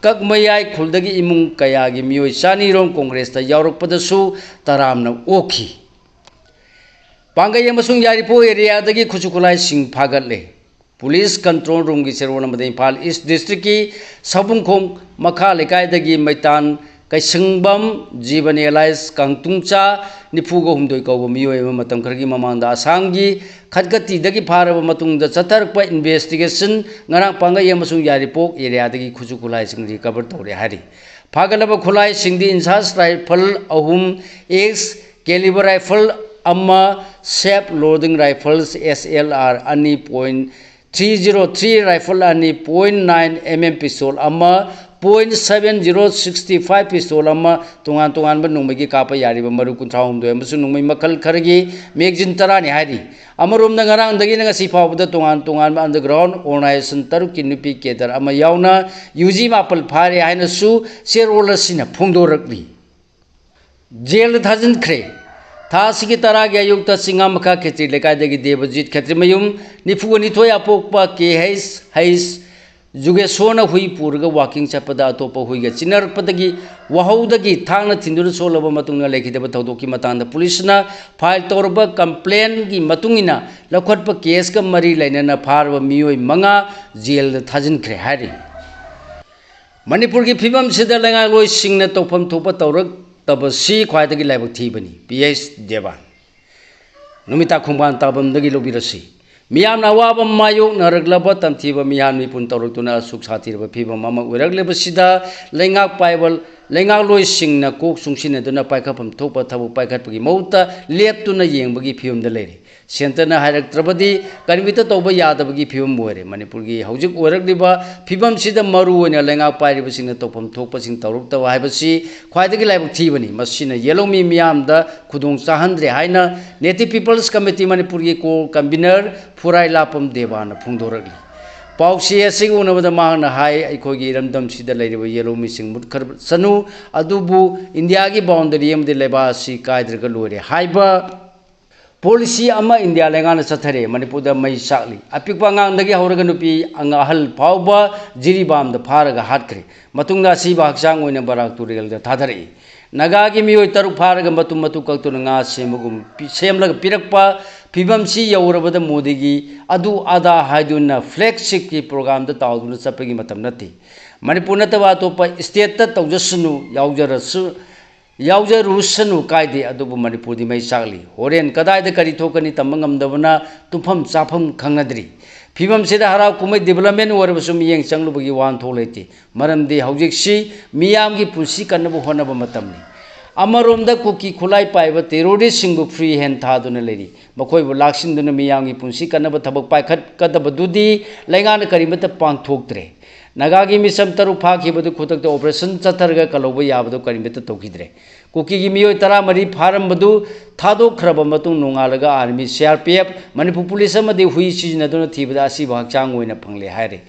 ꯀꯛꯃꯌꯥꯏ ꯈꯨꯜꯗꯒꯤ ꯏꯃꯨꯡ ꯀꯌꯥꯒꯤ ꯃꯤꯑꯣꯏ ꯆꯅꯤꯔꯣꯝ ꯀꯣꯡꯒ꯭ꯔꯦꯁꯇ ꯌꯥꯎꯔꯛꯄꯗꯁꯨ ꯇꯔꯥꯝꯅ ꯑꯣꯛꯈꯤ꯫ ꯄꯥꯡꯒꯩ ꯑꯃꯁꯨꯡ ꯌꯥꯏꯔꯤꯄꯣꯛ ꯑꯦꯔꯤꯌꯥꯗꯒꯤ ꯈꯨꯠꯁꯨ ꯈꯨꯠꯂꯥꯏꯁꯤꯡ ꯐꯥꯒꯠꯂꯦ꯫ ꯄꯨꯂꯤꯁ ꯀꯟꯇ꯭ꯔꯣꯜ ꯔꯨꯝꯒꯤ ꯆꯦꯔꯣꯜ ꯑꯃꯗ ꯏꯝꯐꯥꯜ ꯏꯁ ꯗꯤꯁꯇ꯭ꯔꯤꯛꯀꯤ ꯁꯥꯕꯨꯡꯈꯣꯡ ꯃꯈꯥ ꯂꯩꯀꯥꯏꯗꯒꯤ ꯃꯩꯇꯥꯟ ꯀꯩꯁꯪꯕꯝ ꯖꯤꯕꯟ ꯑꯦꯂꯥꯏꯁ ꯀꯥꯡꯇꯨꯡꯆꯥ ꯅꯤꯐꯨꯒ ꯍꯨꯝꯗꯣꯏ ꯀꯧꯕ ꯃꯤꯑꯣꯏ ꯑꯃ ꯃꯇꯝ ꯈꯔꯒꯤ ꯃꯃꯥꯡꯗ ꯑꯁꯥꯝꯒꯤ ꯈꯠꯀꯇꯤꯗꯒꯤ ꯐꯥꯔꯕ ꯃꯇꯨꯡꯗ ꯆꯠꯊꯔꯛꯄ ꯏꯟꯚꯦꯁꯇꯤꯒꯦꯁꯟ ꯉꯔꯥꯡ ꯄꯥꯡꯒꯩ ꯑꯃꯁꯨꯡ ꯌꯥꯏꯔꯤꯄꯣꯛ ꯑꯦꯔꯤꯌꯥꯗꯒꯤ ꯈꯨꯠꯁꯨ ꯈꯨꯠꯂꯥꯏꯁꯤꯡ ꯔꯤꯀꯚꯔ ꯇꯧꯔꯦ ꯍꯥꯏꯔꯤ꯫ ꯐꯥꯒꯠꯂꯕ ꯈꯨꯠꯂꯥꯏꯁꯤꯡꯗꯤ ꯏꯟꯁꯥꯁ ꯔꯥꯏꯐꯜ ꯑꯍꯨꯝ, ꯑꯦꯛꯁ ꯀꯦꯂꯤꯕꯔ ꯔꯥꯏꯐꯜ ꯑꯃ, Self Loading Rifles, S L R, ꯑꯅꯤ point three zero three rifle ꯑꯅꯤ, point nine M M pistol ꯑꯃ, point seven zero sixty five pistol ꯑꯃ, ꯇꯣꯉꯥꯟ ꯇꯣꯉꯥꯟꯕ ꯅꯣꯡꯃꯩꯒꯤ ꯀꯥꯞꯄ ꯌꯥꯔꯤꯕ ꯃꯔꯨ ꯀꯨꯟꯊ꯭ꯔꯥꯍꯨꯝꯗꯣꯏ ꯑꯃꯁꯨꯡ ꯅꯣꯡꯃꯩ ꯃꯈꯜ ꯈꯔꯒꯤ magazine ꯇꯔꯥꯅꯤ ꯍꯥꯏꯔꯤ꯫ ꯑꯃꯔꯣꯝꯗ, ꯉꯔꯥꯡꯗꯒꯤꯅ ꯉꯁꯤ ꯐꯥꯎꯕꯗ ꯇꯣꯉꯥꯟ ꯇꯣꯉꯥꯟꯕ underground organization ꯇꯔꯨꯛꯀꯤ ꯅꯨꯄꯤ cadre ꯑꯃ ꯌꯥꯎꯅ ꯌꯨ ꯖꯤ ꯃꯥꯄꯜ ꯐꯥꯔꯦ ꯍꯥꯏꯅꯁꯨ ꯆꯦꯔꯣꯜ ꯑꯁꯤꯅ ꯐꯣꯡꯗꯣꯔꯛꯂꯤ꯫ ꯖꯦꯜꯗ ꯊꯥꯖꯤꯟꯈ꯭ꯔꯦ꯫ ꯊꯥ ꯑꯁꯤꯒꯤ ꯇꯔꯥꯒꯤ ꯑꯌꯨꯛꯇ ꯆꯤꯡꯉꯥꯃꯈꯥ ꯈꯦꯇ꯭ꯔꯤ ꯂꯩꯀꯥꯏꯗꯒꯤ ꯗꯦꯕꯖꯤꯠ ꯈꯦꯇ꯭ꯔꯤꯃꯌꯨꯝ, ꯅꯤꯐꯨꯒ ꯅꯤꯊꯣꯏ ꯑꯄꯣꯛꯄ ꯀꯦ ꯍꯩꯁ ꯍꯩꯁ ꯖꯨꯒꯦꯁꯣꯔꯅ ꯍꯨꯏ ꯄꯨꯔꯒ walking ꯆꯠꯄꯗ ꯑꯇꯣꯞꯄ ꯍꯨꯏꯒ ꯆꯤꯟꯅꯔꯛꯄꯗꯒꯤ ꯋꯥꯍꯧꯗꯒꯤ ꯊꯥꯡꯅ ꯊꯤꯟꯗꯨꯅ ꯁꯣꯛꯂꯕ ꯃꯇꯨꯡꯗ ꯂꯩꯈꯤꯗꯕ ꯊꯧꯗꯣꯛꯀꯤ ꯃꯇꯥꯡꯗ ꯄꯨꯂꯤꯁꯅ file ꯇꯧꯔꯕ complaintꯒꯤ ꯃꯇꯨꯡ ꯏꯟꯅ ꯂꯧꯈꯠꯄ caseꯀ ꯃꯔꯤ ꯂꯩꯅꯅ ꯐꯥꯔꯕ ꯃꯤꯑꯣꯏ ꯃꯉꯥ ꯖꯦꯜꯗ ꯊꯥꯖꯤꯟꯈ꯭ꯔꯦ ꯍꯥꯏꯔꯤ꯫ ꯃꯅꯤꯄꯨꯔꯒꯤ ꯐꯤꯕꯝꯁꯤꯗ ꯂꯩꯉꯥꯛꯂꯣꯏꯁꯤꯡꯅ ꯇꯧꯐꯝ ꯊꯣꯛꯄ ꯇꯧꯔꯛꯇꯕꯁꯤ ꯈ꯭ꯋꯥꯏꯗꯒꯤ ꯂꯥꯏꯕꯛ ꯊꯤꯕꯅꯤ, ꯄꯤ ꯑꯩꯆ ꯗꯦꯕꯥꯟ꯫ ꯅꯨꯃꯤꯠ ꯇꯥ ꯈꯣꯡꯕꯥꯟ ꯇꯥꯐꯝꯗꯒꯤ ꯂꯧꯕꯤꯔꯁꯤ꯫ ꯃꯤꯌꯥꯝꯅ ꯑꯋꯥꯕ ꯃꯥꯌꯣꯛꯅꯔꯛꯂꯕ ꯇꯝꯊꯤꯕ ꯃꯤꯍꯥꯠ ꯃꯤꯄꯨꯟ ꯇꯧꯔꯛꯇꯨꯅ ꯑꯁꯨꯛ ꯁꯥꯊꯤꯔꯕ ꯐꯤꯕꯝ ꯑꯃ ꯑꯣꯏꯔꯛꯂꯤꯕꯁꯤꯗ ꯂꯩꯉꯥꯛ ꯄꯥꯏꯕ ꯂꯩꯉꯥꯛꯂꯣꯏꯁꯤꯡꯅ ꯀꯣꯛ ꯆꯨꯡꯁꯤꯟꯅꯗꯨꯅ ꯄꯥꯏꯈꯠꯐꯝ ꯊꯣꯛꯄ ꯊꯕꯛ ꯄꯥꯏꯈꯠꯄꯒꯤ ꯃꯍꯨꯠꯇ ꯂꯦꯞꯇꯨꯅ ꯌꯦꯡꯕꯒꯤ ꯐꯤꯕꯝꯗ ꯂꯩꯔꯦ꯫ ꯁꯦꯟꯇꯔꯅ ꯍꯥꯏꯔꯛꯇ꯭ꯔꯕꯗꯤ ꯀꯔꯤꯃꯠꯇ ꯇꯧꯕ ꯌꯥꯗꯕꯒꯤ ꯐꯤꯕꯝ ꯑꯣꯏꯔꯦ꯫ ꯃꯅꯤꯄꯨꯔꯒꯤ ꯍꯧꯖꯤꯛ ꯑꯣꯏꯔꯛꯂꯤꯕ ꯐꯤꯕꯝꯁꯤꯗ ꯃꯔꯨ ꯑꯣꯏꯅ ꯂꯩꯉꯥꯛ ꯄꯥꯏꯔꯤꯕꯁꯤꯡꯅ ꯇꯧꯐꯝ ꯊꯣꯛꯄꯁꯤꯡ ꯇꯧꯔꯛꯇꯕ ꯍꯥꯏꯕꯁꯤ ꯈ꯭ꯋꯥꯏꯗꯒꯤ ꯂꯥꯏꯕꯛ ꯊꯤꯕꯅꯤ꯫ ꯃꯁꯤꯅ ꯌꯦꯜꯍꯧꯃꯤ ꯃꯤꯌꯥꯝꯗ ꯈꯨꯗꯣꯡ ꯆꯥꯍꯟꯗ꯭ꯔꯦ ꯍꯥꯏꯅ Native People's Committee ꯃꯅꯤꯄꯨꯔꯒꯤ core convener ꯐꯨꯔꯥꯏ ꯂꯥꯄꯝ ꯗꯦꯕꯥꯅ ꯐꯣꯡꯗꯣꯔꯛꯂꯤ꯫ ꯄꯥꯎꯆꯦ ꯑꯁꯤꯒ ꯎꯅꯕꯗ ꯃꯍꯥꯛꯅ ꯍꯥꯏ, ꯑꯩꯈꯣꯏꯒꯤ ꯏꯔꯝꯗꯝꯁꯤꯗ ꯂꯩꯔꯤꯕ ꯌꯦꯜꯍꯧꯃꯤꯁꯤꯡ ꯃꯨꯠꯈ꯭ꯔꯁꯅꯨ, ꯑꯗꯨꯕꯨ ꯏꯟꯗꯤꯌꯥꯒꯤ boundary ꯑꯃꯗꯤ ꯂꯩꯕꯥꯛ ꯑꯁꯤ ꯀꯥꯏꯗ꯭ꯔꯒ ꯂꯣꯏꯔꯦ ꯍꯥꯏꯕ policy ꯑꯃ ꯏꯟꯗꯤꯌꯥ ꯂꯩꯉꯥꯛꯅ ꯆꯠꯊꯔꯦ꯫ ꯃꯅꯤꯄꯨꯔꯗ ꯃꯩ ꯆꯥꯛꯂꯤ꯫ ꯑꯄꯤꯛꯄ ꯑꯉꯥꯡꯗꯒꯤ ꯍꯧꯔꯒ ꯅꯨꯄꯤ ꯑꯉꯥꯡ ꯑꯍꯜ ꯐꯥꯎꯕ ꯖꯤꯔꯤꯕꯥꯝꯗ ꯐꯥꯔꯒ ꯍꯥꯠꯈ꯭ꯔꯦ꯫ ꯃꯇꯨꯡꯗ ꯑꯁꯤꯕ ꯍꯛꯆꯥꯡ ꯑꯣꯏꯅ ꯕꯔꯥꯛ ꯇꯨꯔꯦꯜꯗ ꯊꯥꯗꯔꯛꯏ꯫ ꯅꯥꯒꯥꯒꯤ ꯃꯤꯑꯣꯏ ꯇꯔꯨꯛ ꯐꯥꯔꯒ ꯃꯇꯨꯝ ꯃꯇꯨꯝ ꯀꯛꯇꯨꯅ ꯉꯥ ꯁꯦꯝꯕꯒꯨꯝ ꯄꯤ-, ꯁꯦꯝꯂꯒ ꯄꯤꯔꯛꯄ ꯐꯤꯕꯝꯁꯤ ꯌꯧꯔꯕꯗ ꯃꯣꯗꯤꯒꯤ ꯑꯗꯨ ꯑꯗꯥ ꯍꯥꯏꯗꯨꯅ flagshipꯀꯤ programꯗ ꯇꯥꯎꯗꯨꯅ ꯆꯠꯄꯒꯤ ꯃꯇꯝ ꯅꯠꯇꯦ꯫ ꯃꯅꯤꯄꯨꯔ ꯅꯠꯇꯕ ꯑꯇꯣꯞꯄ stateꯇ ꯇꯧꯖꯁꯅꯨ, ꯌꯥꯎꯖꯔꯁꯨ, ꯌꯥꯎꯖꯔꯨꯁꯅꯨ ꯀꯥꯏꯗꯦ, ꯑꯗꯨꯕꯨ ꯃꯅꯤꯄꯨꯔꯗꯤ ꯃꯩ ꯆꯥꯛꯂꯤ꯫ ꯍꯣꯔꯦꯟ ꯀꯗꯥꯏꯗ ꯀꯔꯤ ꯊꯣꯛꯀꯅꯤ ꯇꯝꯕ ꯉꯝꯗꯕꯅ ꯇꯨꯝꯐꯝ ꯆꯥꯐꯝ ꯈꯪꯅꯗ꯭ꯔꯤ꯫ ꯐꯤꯕꯝꯁꯤꯗ ꯍꯔꯥꯎ ꯀꯨꯝꯍꯩ development ꯑꯣꯏꯔꯕꯁꯨ ꯃꯤꯠꯌꯦꯡ ꯆꯪꯂꯨꯕꯒꯤ ꯋꯥꯍꯟꯊꯣꯛ ꯂꯩꯇꯦ꯫ ꯃꯔꯝꯗꯤ ꯍꯧꯖꯤꯛꯁꯤ ꯃꯤꯌꯥꯝꯒꯤ ꯄꯨꯟꯁꯤ ꯀꯟꯅꯕ ꯍꯣꯠꯅꯕ ꯃꯇꯝꯅꯤ꯫ ꯑꯃꯔꯣꯝꯗ ꯀꯨꯀꯤ ꯈꯨꯠꯂꯥꯏ ꯄꯥꯏꯕ terroristꯁꯤꯡꯕꯨ free hand ꯊꯥꯗꯨꯅ ꯂꯩꯔꯤ꯫ ꯃꯈꯣꯏꯕꯨ ꯂꯥꯛꯁꯤꯟꯗꯨꯅ ꯃꯤꯌꯥꯝꯒꯤ ꯄꯨꯟꯁꯤ ꯀꯟꯅꯕ ꯊꯕꯛ ꯄꯥꯏꯈꯠꯀꯗꯕꯗꯨꯗꯤ ꯂꯩꯉꯥꯛꯅ ꯀꯔꯤꯃꯠꯇ ꯄꯥꯡꯊꯣꯛꯇ꯭ꯔꯦ꯫ ꯅꯥꯒꯥꯒꯤ ꯃꯤꯆꯝ ꯇꯔꯨꯛ ꯐꯥꯈꯤꯕꯗꯨ ꯈꯨꯗꯛꯇ operation ꯆꯠꯊꯔꯒ ꯀꯜꯍꯧꯕ ꯌꯥꯕꯗꯨ ꯀꯔꯤꯃꯠꯇ ꯇꯧꯈꯤꯗ꯭ꯔꯦ꯫ ꯀꯨꯀꯤꯒꯤ ꯃꯤꯑꯣꯏ ꯇꯔꯥꯃꯔꯤ ꯐꯥꯔꯝꯕꯗꯨ ꯊꯥꯗꯣꯛꯈ꯭ꯔꯕ ꯃꯇꯨꯡ ꯅꯣꯡꯉꯥꯜꯂꯒ army, CRPF, ꯃꯅꯤꯄꯨꯔ ꯄꯨꯂꯤꯁ ꯑꯃꯗꯤ ꯍꯨꯏ ꯁꯤꯖꯤꯟꯅꯗꯨꯅ ꯊꯤꯕꯗ ꯑꯁꯤꯕ ꯍꯛꯆꯥꯡ ꯑꯣꯏꯅ ꯐꯪꯂꯦ ꯍꯥꯏꯔꯤ꯫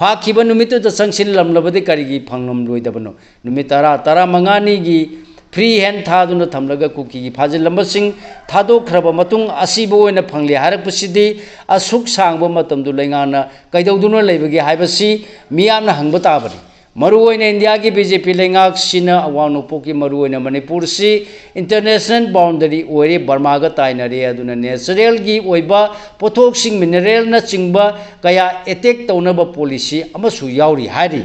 ꯐꯥꯈꯤꯕ ꯅꯨꯃꯤꯠꯇꯨꯗ ꯆꯪꯁꯤꯜꯂꯝꯂꯕꯗꯤ ꯀꯔꯤꯒꯤ ꯐꯪꯂꯝꯂꯣꯏꯗꯕꯅꯣ? ꯅꯨꯃꯤꯠ ꯇꯔꯥ, ꯇꯔꯥꯃꯉꯥꯅꯤꯒꯤ free hand ꯊꯥꯗꯨꯅ ꯊꯝꯂꯒ ꯀꯨꯀꯤꯒꯤ ꯐꯥꯖꯤꯜꯂꯝꯕꯁꯤꯡ ꯊꯥꯗꯣꯛꯈ꯭ꯔꯕ ꯃꯇꯨꯡ ꯑꯁꯤꯕ ꯑꯣꯏꯅ ꯐꯪꯂꯦ ꯍꯥꯏꯔꯛꯄꯁꯤꯗꯤ ꯑꯁꯨꯛ ꯁꯥꯡꯕ ꯃꯇꯝꯗꯨ ꯂꯩꯉꯥꯛꯅ ꯀꯩꯗꯧꯗꯨꯅ ꯂꯩꯕꯒꯦ ꯍꯥꯏꯕꯁꯤ ꯃꯤꯌꯥꯝꯅ ꯍꯪꯕ ꯇꯥꯕꯅꯤ꯫ ꯃꯔꯨꯑꯣꯏꯅ ꯏꯟꯗꯤꯌꯥꯒꯤ BJP ꯂꯩꯉꯥꯛꯁꯤꯅ ꯑꯋꯥꯡ ꯅꯣꯡꯄꯣꯛꯀꯤ ꯃꯔꯨꯑꯣꯏꯅ ꯃꯅꯤꯄꯨꯔꯁꯤ international boundary ꯑꯣꯏꯔꯦ, ꯕꯔꯃꯥꯒ ꯇꯥꯏꯅꯔꯦ, ꯑꯗꯨꯅ naturalꯒꯤ ꯑꯣꯏꯕ ꯄꯣꯠꯊꯣꯛꯁꯤꯡ, mineralꯅꯆꯤꯡꯕ ꯀꯌꯥ attack ꯇꯧꯅꯕ policy ꯑꯃꯁꯨ ꯌꯥꯎꯔꯤ ꯍꯥꯏꯔꯤ꯫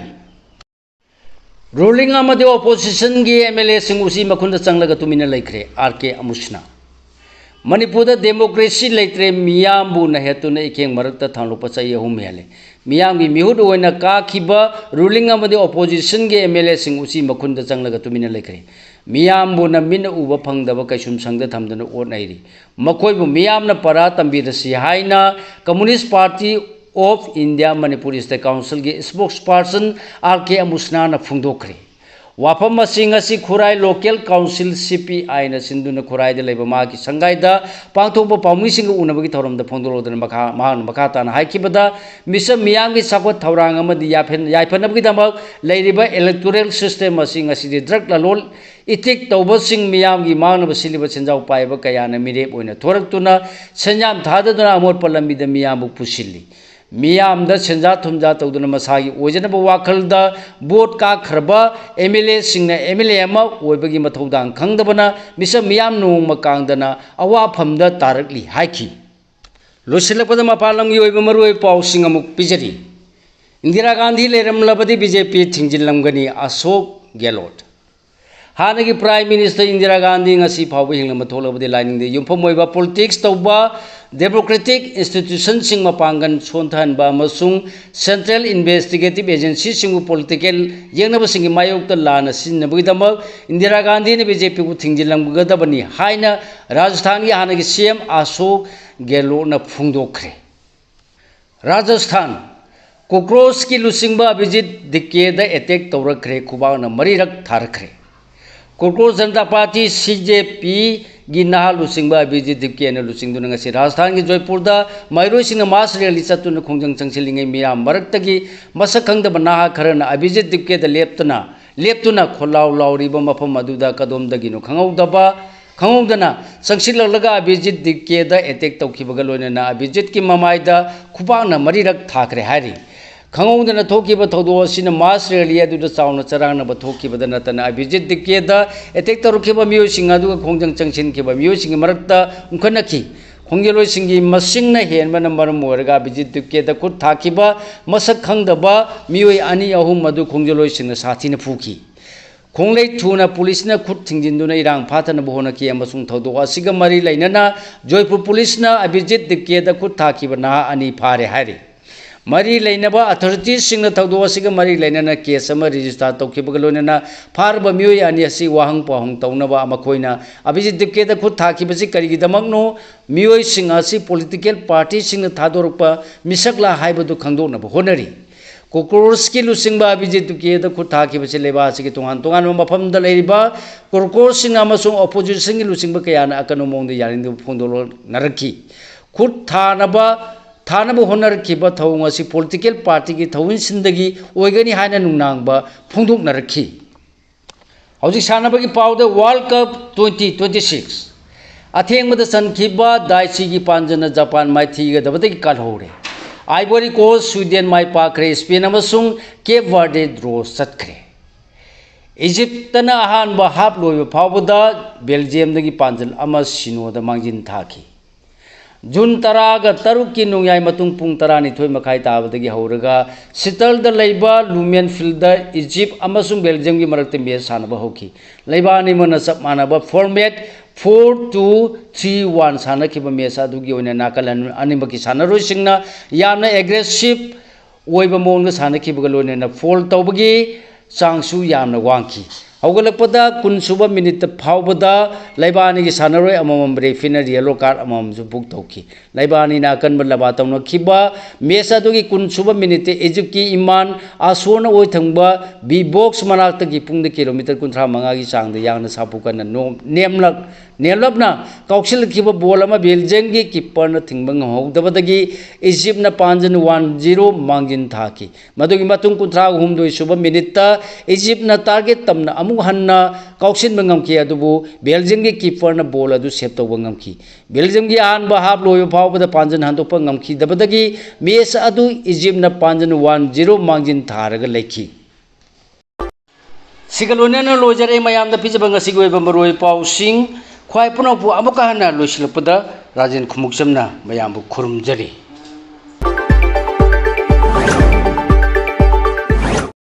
Ruling ꯑꯃꯗꯤ oppositionꯒꯤ MLAꯁꯤꯡ ꯎꯆꯤ ꯃꯈꯨꯟꯗ ꯆꯪꯂꯒ ꯇꯨꯃꯤꯟꯅ ꯂꯩꯈ꯭ꯔꯦ꯫ RK ꯑꯃꯨꯁꯅꯥ꯫ ꯃꯅꯤꯄꯨꯔꯗ democracy ꯂꯩꯇ꯭ꯔꯦ, ꯃꯤꯌꯥꯝꯕꯨ ꯅꯩꯍꯠꯇꯨꯅ ꯏꯀꯦꯡ ꯃꯔꯛꯇ ꯊꯥꯡꯂꯣꯛꯄ ꯆꯍꯤ ꯑꯍꯨꯝ ꯍꯦꯜꯂꯦ꯫ ꯃꯤꯌꯥꯝꯒꯤ ꯃꯤꯍꯨꯠ ꯑꯣꯏꯅ ꯀꯥꯈꯤꯕ ruling ꯑꯃꯗꯤ oppositionꯒꯤ MLAꯁꯤꯡ ꯎꯆꯤ ꯃꯈꯨꯟꯗ ꯆꯪꯂꯒ ꯇꯨꯃꯤꯟꯅ ꯂꯩꯈ꯭ꯔꯦ꯫ ꯃꯤꯌꯥꯝꯕꯨꯅ ꯃꯤꯠꯅ ꯎꯕ ꯐꯪꯗꯕ ꯀꯩꯁꯨꯝ ꯁꯪꯗ ꯊꯝꯗꯨꯅ ꯑꯣꯠ ꯅꯩꯔꯤ꯫ ꯃꯈꯣꯏꯕꯨ ꯃꯤꯌꯥꯝꯅ ꯄꯔꯥ ꯇꯝꯕꯤꯔꯁꯤ ꯍꯥꯏꯅ Communist Party of India Manipur State Councilꯒꯤ spokesperson RK ꯑꯃꯨꯁꯅꯥꯅ ꯐꯣꯡꯗꯣꯛꯈ꯭ꯔꯦ꯫ ꯋꯥꯐꯝ ꯑꯁꯤ ꯉꯁꯤ ꯈꯨꯔꯥꯏ local council CPIꯅ ꯁꯤꯟꯗꯨꯅ ꯈꯨꯔꯥꯏꯗ ꯂꯩꯕ ꯃꯍꯥꯛꯀꯤ ꯁꯪꯒꯥꯏꯗ ꯄꯥꯡꯊꯣꯛꯄ ꯄꯥꯎꯃꯤꯁꯤꯡꯒ ꯎꯅꯕꯒꯤ ꯊꯧꯔꯝꯗ ꯐꯣꯡꯗꯣꯛꯂꯗꯨꯅ ꯃꯈꯥ, ꯃꯍꯥꯛꯅ ꯃꯈꯥ ꯇꯥꯅ ꯍꯥꯏꯈꯤꯕꯗ, ꯃꯤꯆꯝ ꯃꯤꯌꯥꯝꯒꯤ ꯆꯥꯎꯈꯠ ꯊꯧꯔꯥꯡ ꯑꯃꯗꯤ ꯌꯥꯏꯐ-, ꯌꯥꯏꯐꯅꯕꯒꯤꯗꯃꯛ ꯂꯩꯔꯤꯕ electoral system ꯑꯁꯤ ꯉꯁꯤꯗꯤ drug ꯂꯂꯣꯟ ꯏꯇꯤꯛ ꯇꯧꯕꯁꯤꯡ ꯃꯤꯌꯥꯝꯒꯤ ꯃꯥꯡꯅꯕ ꯁꯤꯜꯂꯤꯕ ꯁꯦꯟꯖꯥꯎ ꯄꯥꯏꯕ ꯀꯌꯥꯅ ꯃꯤꯔꯦꯞ ꯑꯣꯏꯅ ꯊꯣꯔꯛꯇꯨꯅ ꯁꯦꯟꯌꯥꯝ ꯊꯥꯗꯗꯨꯅ ꯑꯃꯣꯠꯄ ꯂꯝꯕꯤꯗ ꯃꯤꯌꯥꯝꯕꯨ ꯄꯨꯁꯤꯜꯂꯤ꯫ ꯃꯤꯌꯥꯝꯗ ꯁꯦꯟꯖꯥ ꯊꯨꯝꯖꯥ ꯇꯧꯗꯨꯅ ꯃꯁꯥꯒꯤ ꯑꯣꯏꯖꯅꯕ ꯋꯥꯈꯜꯗ vote ꯀꯥꯈ꯭ꯔꯕ MLAꯁꯤꯡꯅ MLA ꯑꯃ ꯑꯣꯏꯕꯒꯤ ꯃꯊꯧꯗꯥꯡ ꯈꯪꯗꯕꯅ ꯃꯤꯆꯝ ꯃꯤꯌꯥꯝ ꯅꯣꯡꯃ ꯀꯥꯡꯗꯅ ꯑꯋꯥꯐꯝꯗ ꯇꯥꯔꯛꯂꯤ ꯍꯥꯏꯈꯤ꯫ ꯂꯣꯏꯁꯤꯜꯂꯛꯄꯗ ꯃꯄꯥꯟ ꯂꯝꯒꯤ ꯑꯣꯏꯕ ꯃꯔꯨꯑꯣꯏꯕ ꯄꯥꯎꯁꯤꯡ ꯑꯃꯨꯛ ꯄꯤꯖꯔꯤ꯫ ꯏꯟꯗꯤꯔꯥ ꯒꯥꯟꯙꯤ ꯂꯩꯔꯝꯂꯕꯗꯤ BJP ꯊꯤꯡꯖꯤꯜꯂꯝꯒꯅꯤ, ꯑꯁꯣꯛ ꯒꯦꯂꯣꯠ꯫ ꯍꯥꯟꯅꯒꯤ Prime Minister ꯏꯟꯗꯤꯔꯥ ꯒꯥꯟꯙꯤ ꯉꯁꯤ ꯐꯥꯎꯕ ꯍꯤꯡꯂꯝꯕ ꯊꯣꯛꯂꯕꯗꯤ ꯂꯥꯏꯅꯤꯡꯗ ꯌꯨꯝꯐꯝ ꯑꯣꯏꯕ politics ꯇꯧꯕ, democratic institution ꯁꯤꯡ ꯃꯄꯥꯡꯒꯜ ꯁꯣꯟꯊꯍꯟꯕ ꯑꯃꯁꯨꯡ central investigative agency ꯁꯤꯡꯕꯨ political ꯌꯦꯡꯅꯕꯁꯤꯡꯒꯤ ꯃꯥꯌꯣꯛꯇ ꯂꯥꯟꯅ ꯁꯤꯖꯤꯟꯅꯕꯒꯤꯗꯃꯛ ꯏꯟꯗꯤꯔꯥ ꯒꯥꯟꯙꯤꯅ BJP ꯕꯨ ꯊꯤꯡꯖꯤꯜꯂꯝꯒꯗꯕꯅꯤ ꯍꯥꯏꯅ ꯔꯥꯖꯁꯊꯥꯟꯒꯤ ꯍꯥꯟꯅꯒꯤ CM ꯑꯁꯣꯛ ꯒꯦꯍꯂꯣꯠꯅ ꯐꯣꯡꯗꯣꯛꯈ꯭ꯔꯦ꯫ ꯔꯥꯖꯁꯊꯥꯟ, Cockroach ꯀꯤ ꯂꯨꯆꯤꯡꯕ ꯑꯚꯤꯖꯤꯠ ꯗꯤꯞꯀꯦꯗ attack ꯇꯧꯔꯛꯈ꯭ꯔꯦ, ꯈꯨꯕꯥꯛꯅ ꯃꯔꯤꯔꯛ ꯊꯥꯔꯛꯈ꯭ꯔꯦ꯫ Cockroach Janata Party, CJP ꯒꯤ ꯅꯍꯥ ꯂꯨꯆꯤꯡꯕ ꯑꯚꯤꯖꯤꯠ ꯗꯤꯞꯀꯦꯅ ꯂꯨꯆꯤꯡꯗꯨꯅ ꯉꯁꯤ ꯔꯥꯖꯁꯊꯥꯟꯒꯤ ꯖꯣꯏꯄꯨꯔꯗ ꯃꯍꯩꯔꯣꯏꯁꯤꯡꯅ mass rally ꯆꯠꯇꯨꯅ ꯈꯣꯡꯖꯪ ꯆꯪꯁꯤꯜꯂꯤꯉꯩ ꯃꯤꯌꯥꯝ ꯃꯔꯛꯇꯒꯤ ꯃꯁꯛ ꯈꯪꯗꯕ ꯅꯍꯥ ꯈꯔꯅ ꯑꯚꯤꯖꯤꯠ ꯗꯤꯞꯀꯦꯗ ꯂꯦꯞꯇꯅ, ꯂꯦꯞꯇꯨꯅ ꯈꯣꯜꯂꯥꯎ ꯂꯥꯎꯔꯤꯕ ꯃꯐꯝ ꯑꯗꯨꯗ ꯀꯗꯣꯝꯗꯒꯤꯅꯣ ꯈꯪꯍꯧꯗꯕ, ꯈꯪꯍꯧꯗꯅ ꯆꯪꯁꯤꯜꯂꯛꯂꯒ ꯑꯚꯤꯖꯤꯠ ꯗꯤꯞꯀꯦꯗ attack ꯇꯧꯈꯤꯕꯒ ꯂꯣꯏꯅꯅ ꯑꯚꯤꯖꯤꯠꯀꯤ ꯃꯃꯥꯏꯗ ꯈꯨꯄꯥꯛꯅ ꯃꯔꯤꯔꯛ ꯊꯥꯈ꯭ꯔꯦ ꯍꯥꯏꯔꯤ꯫ ꯈꯪꯍꯧꯗꯅ ꯊꯣꯛꯈꯤꯕ ꯊꯧꯗꯣꯛ ꯑꯁꯤꯅ mass rally ꯑꯗꯨꯗ ꯆꯥꯎꯅ ꯆꯔꯥꯡꯅꯕ ꯊꯣꯛꯈꯤꯕꯗ ꯅꯠꯇꯅ ꯑꯚꯤꯖꯤꯠ ꯗꯤꯞꯀꯦꯗ attack ꯇꯧꯔꯛꯈꯤꯕ ꯃꯤꯑꯣꯏꯁꯤꯡ ꯑꯗꯨꯒ ꯈꯣꯡꯖꯪ ꯆꯪꯁꯤꯟꯈꯤꯕ ꯃꯤꯑꯣꯏꯁꯤꯡꯒꯤ ꯃꯔꯛꯇ ꯎꯪꯈꯠꯅꯈꯤ꯫ ꯈꯣꯡꯖꯦꯜꯂꯣꯏꯁꯤꯡꯒꯤ ꯃꯁꯤꯡꯅ ꯍꯦꯟꯕꯅ ꯃꯔꯝ ꯑꯣꯏꯔꯒ ꯑꯚꯤꯖꯤꯠ ꯗꯤꯞꯀꯦꯗ ꯈꯨꯠ ꯊꯥꯈꯤꯕ ꯃꯁꯛ ꯈꯪꯗꯕ ꯃꯤꯑꯣꯏ ꯑꯅꯤ ꯑꯍꯨꯝ ꯑꯗꯨ ꯈꯣꯡꯖꯦꯜꯂꯣꯏꯁꯤꯡꯅ ꯁꯥꯊꯤꯅ ꯐꯨꯈꯤ꯫ ꯈꯣꯡꯂꯩ ꯊꯨꯅ ꯄꯨꯂꯤꯁꯅ ꯈꯨꯠ ꯊꯤꯡꯖꯤꯟꯗꯨꯅ ꯏꯔꯥꯡ ꯐꯥꯊꯅꯕ ꯍꯣꯠꯅꯈꯤ ꯑꯃꯁꯨꯡ ꯊꯧꯗꯣꯛ ꯑꯁꯤꯒ ꯃꯔꯤ ꯂꯩꯅꯅ ꯖꯣꯏꯄꯨꯔ ꯄꯨꯂꯤꯁꯅ ꯑꯚꯤꯖꯤꯠ ꯗꯤꯞꯀꯦꯗ ꯈꯨꯠ ꯊꯥꯈꯤꯕ ꯅꯍꯥ ꯑꯅꯤ ꯐꯥꯔꯦ ꯍꯥꯏꯔꯤ꯫ ꯃꯔꯤ ꯂꯩꯅꯕ authorities ꯁꯤꯡꯅ ꯊꯧꯗꯣꯛ ꯑꯁꯤꯒ ꯃꯔꯤ ꯂꯩꯅꯅ case ꯑꯃ register ꯇꯧꯈꯤꯕꯒ ꯂꯣꯏꯅꯅ ꯐꯥꯔꯕ ꯃꯤꯑꯣꯏ ꯑꯅꯤ ꯑꯁꯤ ꯋꯥꯍꯪ ꯄꯥꯎꯍꯪ ꯇꯧꯅꯕ ꯃꯈꯣꯏꯅ ꯑꯚꯤꯖꯤꯠ ꯗꯤꯞꯀꯦꯗ ꯈꯨꯠ ꯊꯥꯈꯤꯕꯁꯤ ꯀꯔꯤꯒꯤꯗꯃꯛꯅꯣ, ꯃꯤꯑꯣꯏꯁꯤꯡ ꯑꯁꯤ political party ꯁꯤꯡꯅ ꯊꯥꯗꯣꯔꯛꯄ ꯃꯤꯁꯛꯂꯥ ꯍꯥꯏꯕꯗꯨ ꯈꯪꯗꯣꯛꯅꯕ ꯍꯣꯠꯅꯔꯤ꯫ Cockroach ꯀꯤ ꯂꯨꯆꯤꯡꯕ ꯑꯚꯤꯖꯤꯠ ꯗꯤꯞꯀꯦꯗ ꯈꯨꯠ ꯊꯥꯈꯤꯕꯁꯤ ꯂꯩꯕꯥꯛ ꯑꯁꯤꯒꯤ ꯇꯣꯉꯥꯟ ꯇꯣꯉꯥꯟꯕ ꯃꯐꯝꯗ ꯂꯩꯔꯤꯕ Cockroach ꯁꯤꯡ ꯑꯃꯁꯨꯡ opposition ꯒꯤ ꯂꯨꯆꯤꯡꯕ ꯀꯌꯥꯅ ꯑꯀꯟꯕ ꯃꯑꯣꯡꯗ ꯌꯥꯅꯤꯡꯗꯕ ꯐꯣꯡꯗꯣꯛꯅꯔꯛꯈꯤ꯫ ꯈꯨꯠ ꯊꯥꯅꯕ, ꯊꯥꯅꯕ ꯍꯣꯠꯅꯔꯛꯈꯤꯕ ꯊꯧꯑꯣꯡ ꯑꯁꯤ political party ꯒꯤ ꯊꯧꯑꯣꯡꯁꯤꯡꯗꯒꯤ ꯑꯣꯏꯒꯅꯤ ꯍꯥꯏꯅ ꯅꯨꯡꯅꯥꯡꯕ ꯐꯣꯡꯗꯣꯛꯅꯔꯛꯈꯤ꯫ ꯍꯧꯖꯤꯛ ꯁꯥꯟꯅꯕꯒꯤ ꯄꯥꯎꯗ, World Cup twenty twenty six ꯑꯊꯦꯡꯕꯗ ꯆꯟꯈꯤꯕ Daichi ꯒꯤ ꯄꯥꯟꯖꯅ ꯖꯄꯥꯟ ꯃꯥꯏꯊꯤꯒꯗꯕꯗꯒꯤ ꯀꯥꯜꯍꯧꯔꯦ꯫ Ivory Coast, Sweden ꯃꯥꯏ ꯄꯥꯛꯈ꯭ꯔꯦ꯫ Spain ꯑꯃꯁꯨꯡ Cape Verde draw ꯆꯠꯈ꯭ꯔꯦ꯫ Egypt ꯅ ꯑꯍꯥꯟꯕ half ꯂꯣꯏꯕ ꯐꯥꯎꯕꯗ Belgium ꯗꯒꯤ ꯄꯥꯟꯖꯜ ꯑꯃ ꯁꯤꯅꯣꯗ ꯃꯥꯡꯖꯤꯟ ꯊꯥꯈꯤ꯫ ꯖꯨꯟ ꯇꯔꯥꯒ ꯇꯔꯨꯛꯀꯤ ꯅꯣꯡꯌꯥꯏ ꯃꯇꯨꯡ ꯄꯨꯡ ꯇꯔꯥꯅꯤꯊꯣꯏ ꯃꯈꯥꯏ ꯇꯥꯕꯗꯒꯤ ꯍꯧꯔꯒ ꯁꯤꯇꯜꯗ ꯂꯩꯕ ꯂꯨꯃꯦꯟ ꯐꯤꯜꯗ ꯏꯖꯤꯞ ꯑꯃꯁꯨꯡ ꯕꯦꯜꯖꯤꯌꯝꯒꯤ ꯃꯔꯛꯇ ꯃꯦꯆ ꯁꯥꯟꯅꯕ ꯍꯧꯈꯤ꯫ ꯂꯩꯕꯥꯛ ꯑꯅꯤꯃꯛꯅ ꯆꯞ ꯃꯥꯟꯅꯕ format four two three one ꯁꯥꯟꯅꯈꯤꯕ ꯃꯦꯆ ꯑꯗꯨꯒꯤ ꯑꯣꯏꯅ ꯅꯥꯀꯜ ꯑꯅꯤꯃꯛꯀꯤ ꯁꯥꯟꯅꯔꯣꯏꯁꯤꯡꯅ ꯌꯥꯝꯅ aggressive ꯑꯣꯏꯕ ꯃꯑꯣꯡꯗ ꯁꯥꯟꯅꯈꯤꯕꯒ ꯂꯣꯏꯅꯅ foul ꯇꯧꯕꯒꯤ ꯆꯥꯡꯁꯨ ꯌꯥꯝꯅ ꯋꯥꯡꯈꯤ꯫ ꯍꯧꯒꯠꯂꯛꯄꯗ ꯀꯨꯟ ꯁꯨꯕ ꯃꯤꯅꯤꯠꯇ ꯐꯥꯎꯕꯗ ꯂꯩꯕꯥꯛ ꯑꯅꯤꯒꯤ ꯁꯥꯟꯅꯔꯣꯏ ꯑꯃꯃꯝ ꯔꯦꯐꯤꯅ yellow card ꯑꯃꯃꯝꯁꯨ book ꯇꯧꯈꯤ꯫ ꯂꯩꯕꯥꯛ ꯑꯅꯤꯅ ꯑꯀꯟꯕ ꯂꯕꯥ ꯇꯧꯅꯈꯤꯕ ꯃꯦꯆ ꯑꯗꯨꯒꯤ ꯀꯨꯟ ꯁꯨꯕ ꯃꯤꯅꯤꯠꯇ ꯏꯖꯤꯞꯀꯤ ꯏꯃꯥꯟ ꯑꯁꯣꯔꯅ ꯑꯣꯏ ꯊꯪꯕ B box ꯃꯅꯥꯛꯇꯒꯤ ꯄꯨꯡꯗ ꯀꯤꯂꯣꯃꯤꯇꯔ ꯀꯨꯟꯊ꯭ꯔꯥ ꯃꯉꯥꯒꯤ ꯆꯥꯡꯗ ꯌꯥꯡꯅ ꯁꯥꯐꯨ ꯀꯟꯅ ꯅꯣꯝ-, ꯅꯦꯝꯂꯛ-, ꯅꯦꯝꯂꯞꯅ ꯀꯥꯎꯁꯤꯜꯂꯛꯈꯤꯕ ꯕꯣꯜ ꯑꯃ ꯕꯦꯜꯖꯤꯌꯝꯒꯤ ꯀꯤꯞꯄꯔꯅ ꯊꯤꯡꯕ ꯉꯝꯍꯧꯗꯕꯗꯒꯤ ꯏꯖꯤꯞꯅ ꯄꯥꯟꯖꯟ one zero ꯃꯥꯡꯖꯤꯟ ꯊꯥꯈꯤ꯫ ꯃꯗꯨꯒꯤ ꯃꯇꯨꯡ ꯀꯨꯟꯊ꯭ꯔꯥ ꯍꯨꯝꯗꯣꯏ ꯁꯨꯕ ꯃꯤꯅꯤꯠꯇ ꯏꯖꯤꯞꯅ target ꯇꯝꯅ ꯑꯃꯨꯛ ꯍꯟꯅ ꯀꯥꯎꯁꯤꯟꯕ ꯉꯝꯈꯤ, ꯑꯗꯨꯕꯨ ꯕꯦꯜꯖꯤꯌꯝꯒꯤ ꯀꯤꯞꯄꯔꯅ ꯕꯣꯜ ꯑꯗꯨ save ꯇꯧꯕ ꯉꯝꯈꯤ꯫ ꯕꯦꯜꯖꯤꯌꯝꯒꯤ ꯑꯍꯥꯟꯕ half ꯂꯣꯏꯕ ꯐꯥꯎꯕꯗ ꯄꯥꯟꯖꯟ ꯍꯟꯗꯣꯛꯄ ꯉꯝꯈꯤꯗꯕꯗꯒꯤ ꯃꯦꯆ ꯑꯗꯨ ꯏꯖꯤꯞꯅ ꯄꯥꯟꯖꯟ one zero ꯃꯥꯡꯖꯤꯟ ꯊꯥꯔꯒ ꯂꯩꯈꯤ꯫ ꯁꯤꯒ ꯂꯣꯏꯅꯅ ꯂꯣꯏꯖꯔꯦ꯫ ꯃꯌꯥꯝꯗ ꯄꯤꯖꯕ ꯉꯁꯤꯒꯤ ꯑꯣꯏꯕ ꯃꯔꯨꯑꯣꯏꯕ ꯄꯥꯎꯁꯤꯡ꯫ ꯈ꯭ꯋꯥꯏ ꯄꯨꯝꯅꯃꯛꯄꯨ ꯑꯃꯨꯛꯀ ꯍꯟꯅ ꯂꯣꯏꯁꯤꯜꯂꯛꯄꯗ ꯔꯥꯖꯦꯟ ꯈꯨꯃꯨꯛꯆꯝꯅ ꯃꯌꯥꯝꯕꯨ ꯈꯨꯔꯨꯝꯖꯔꯤ꯫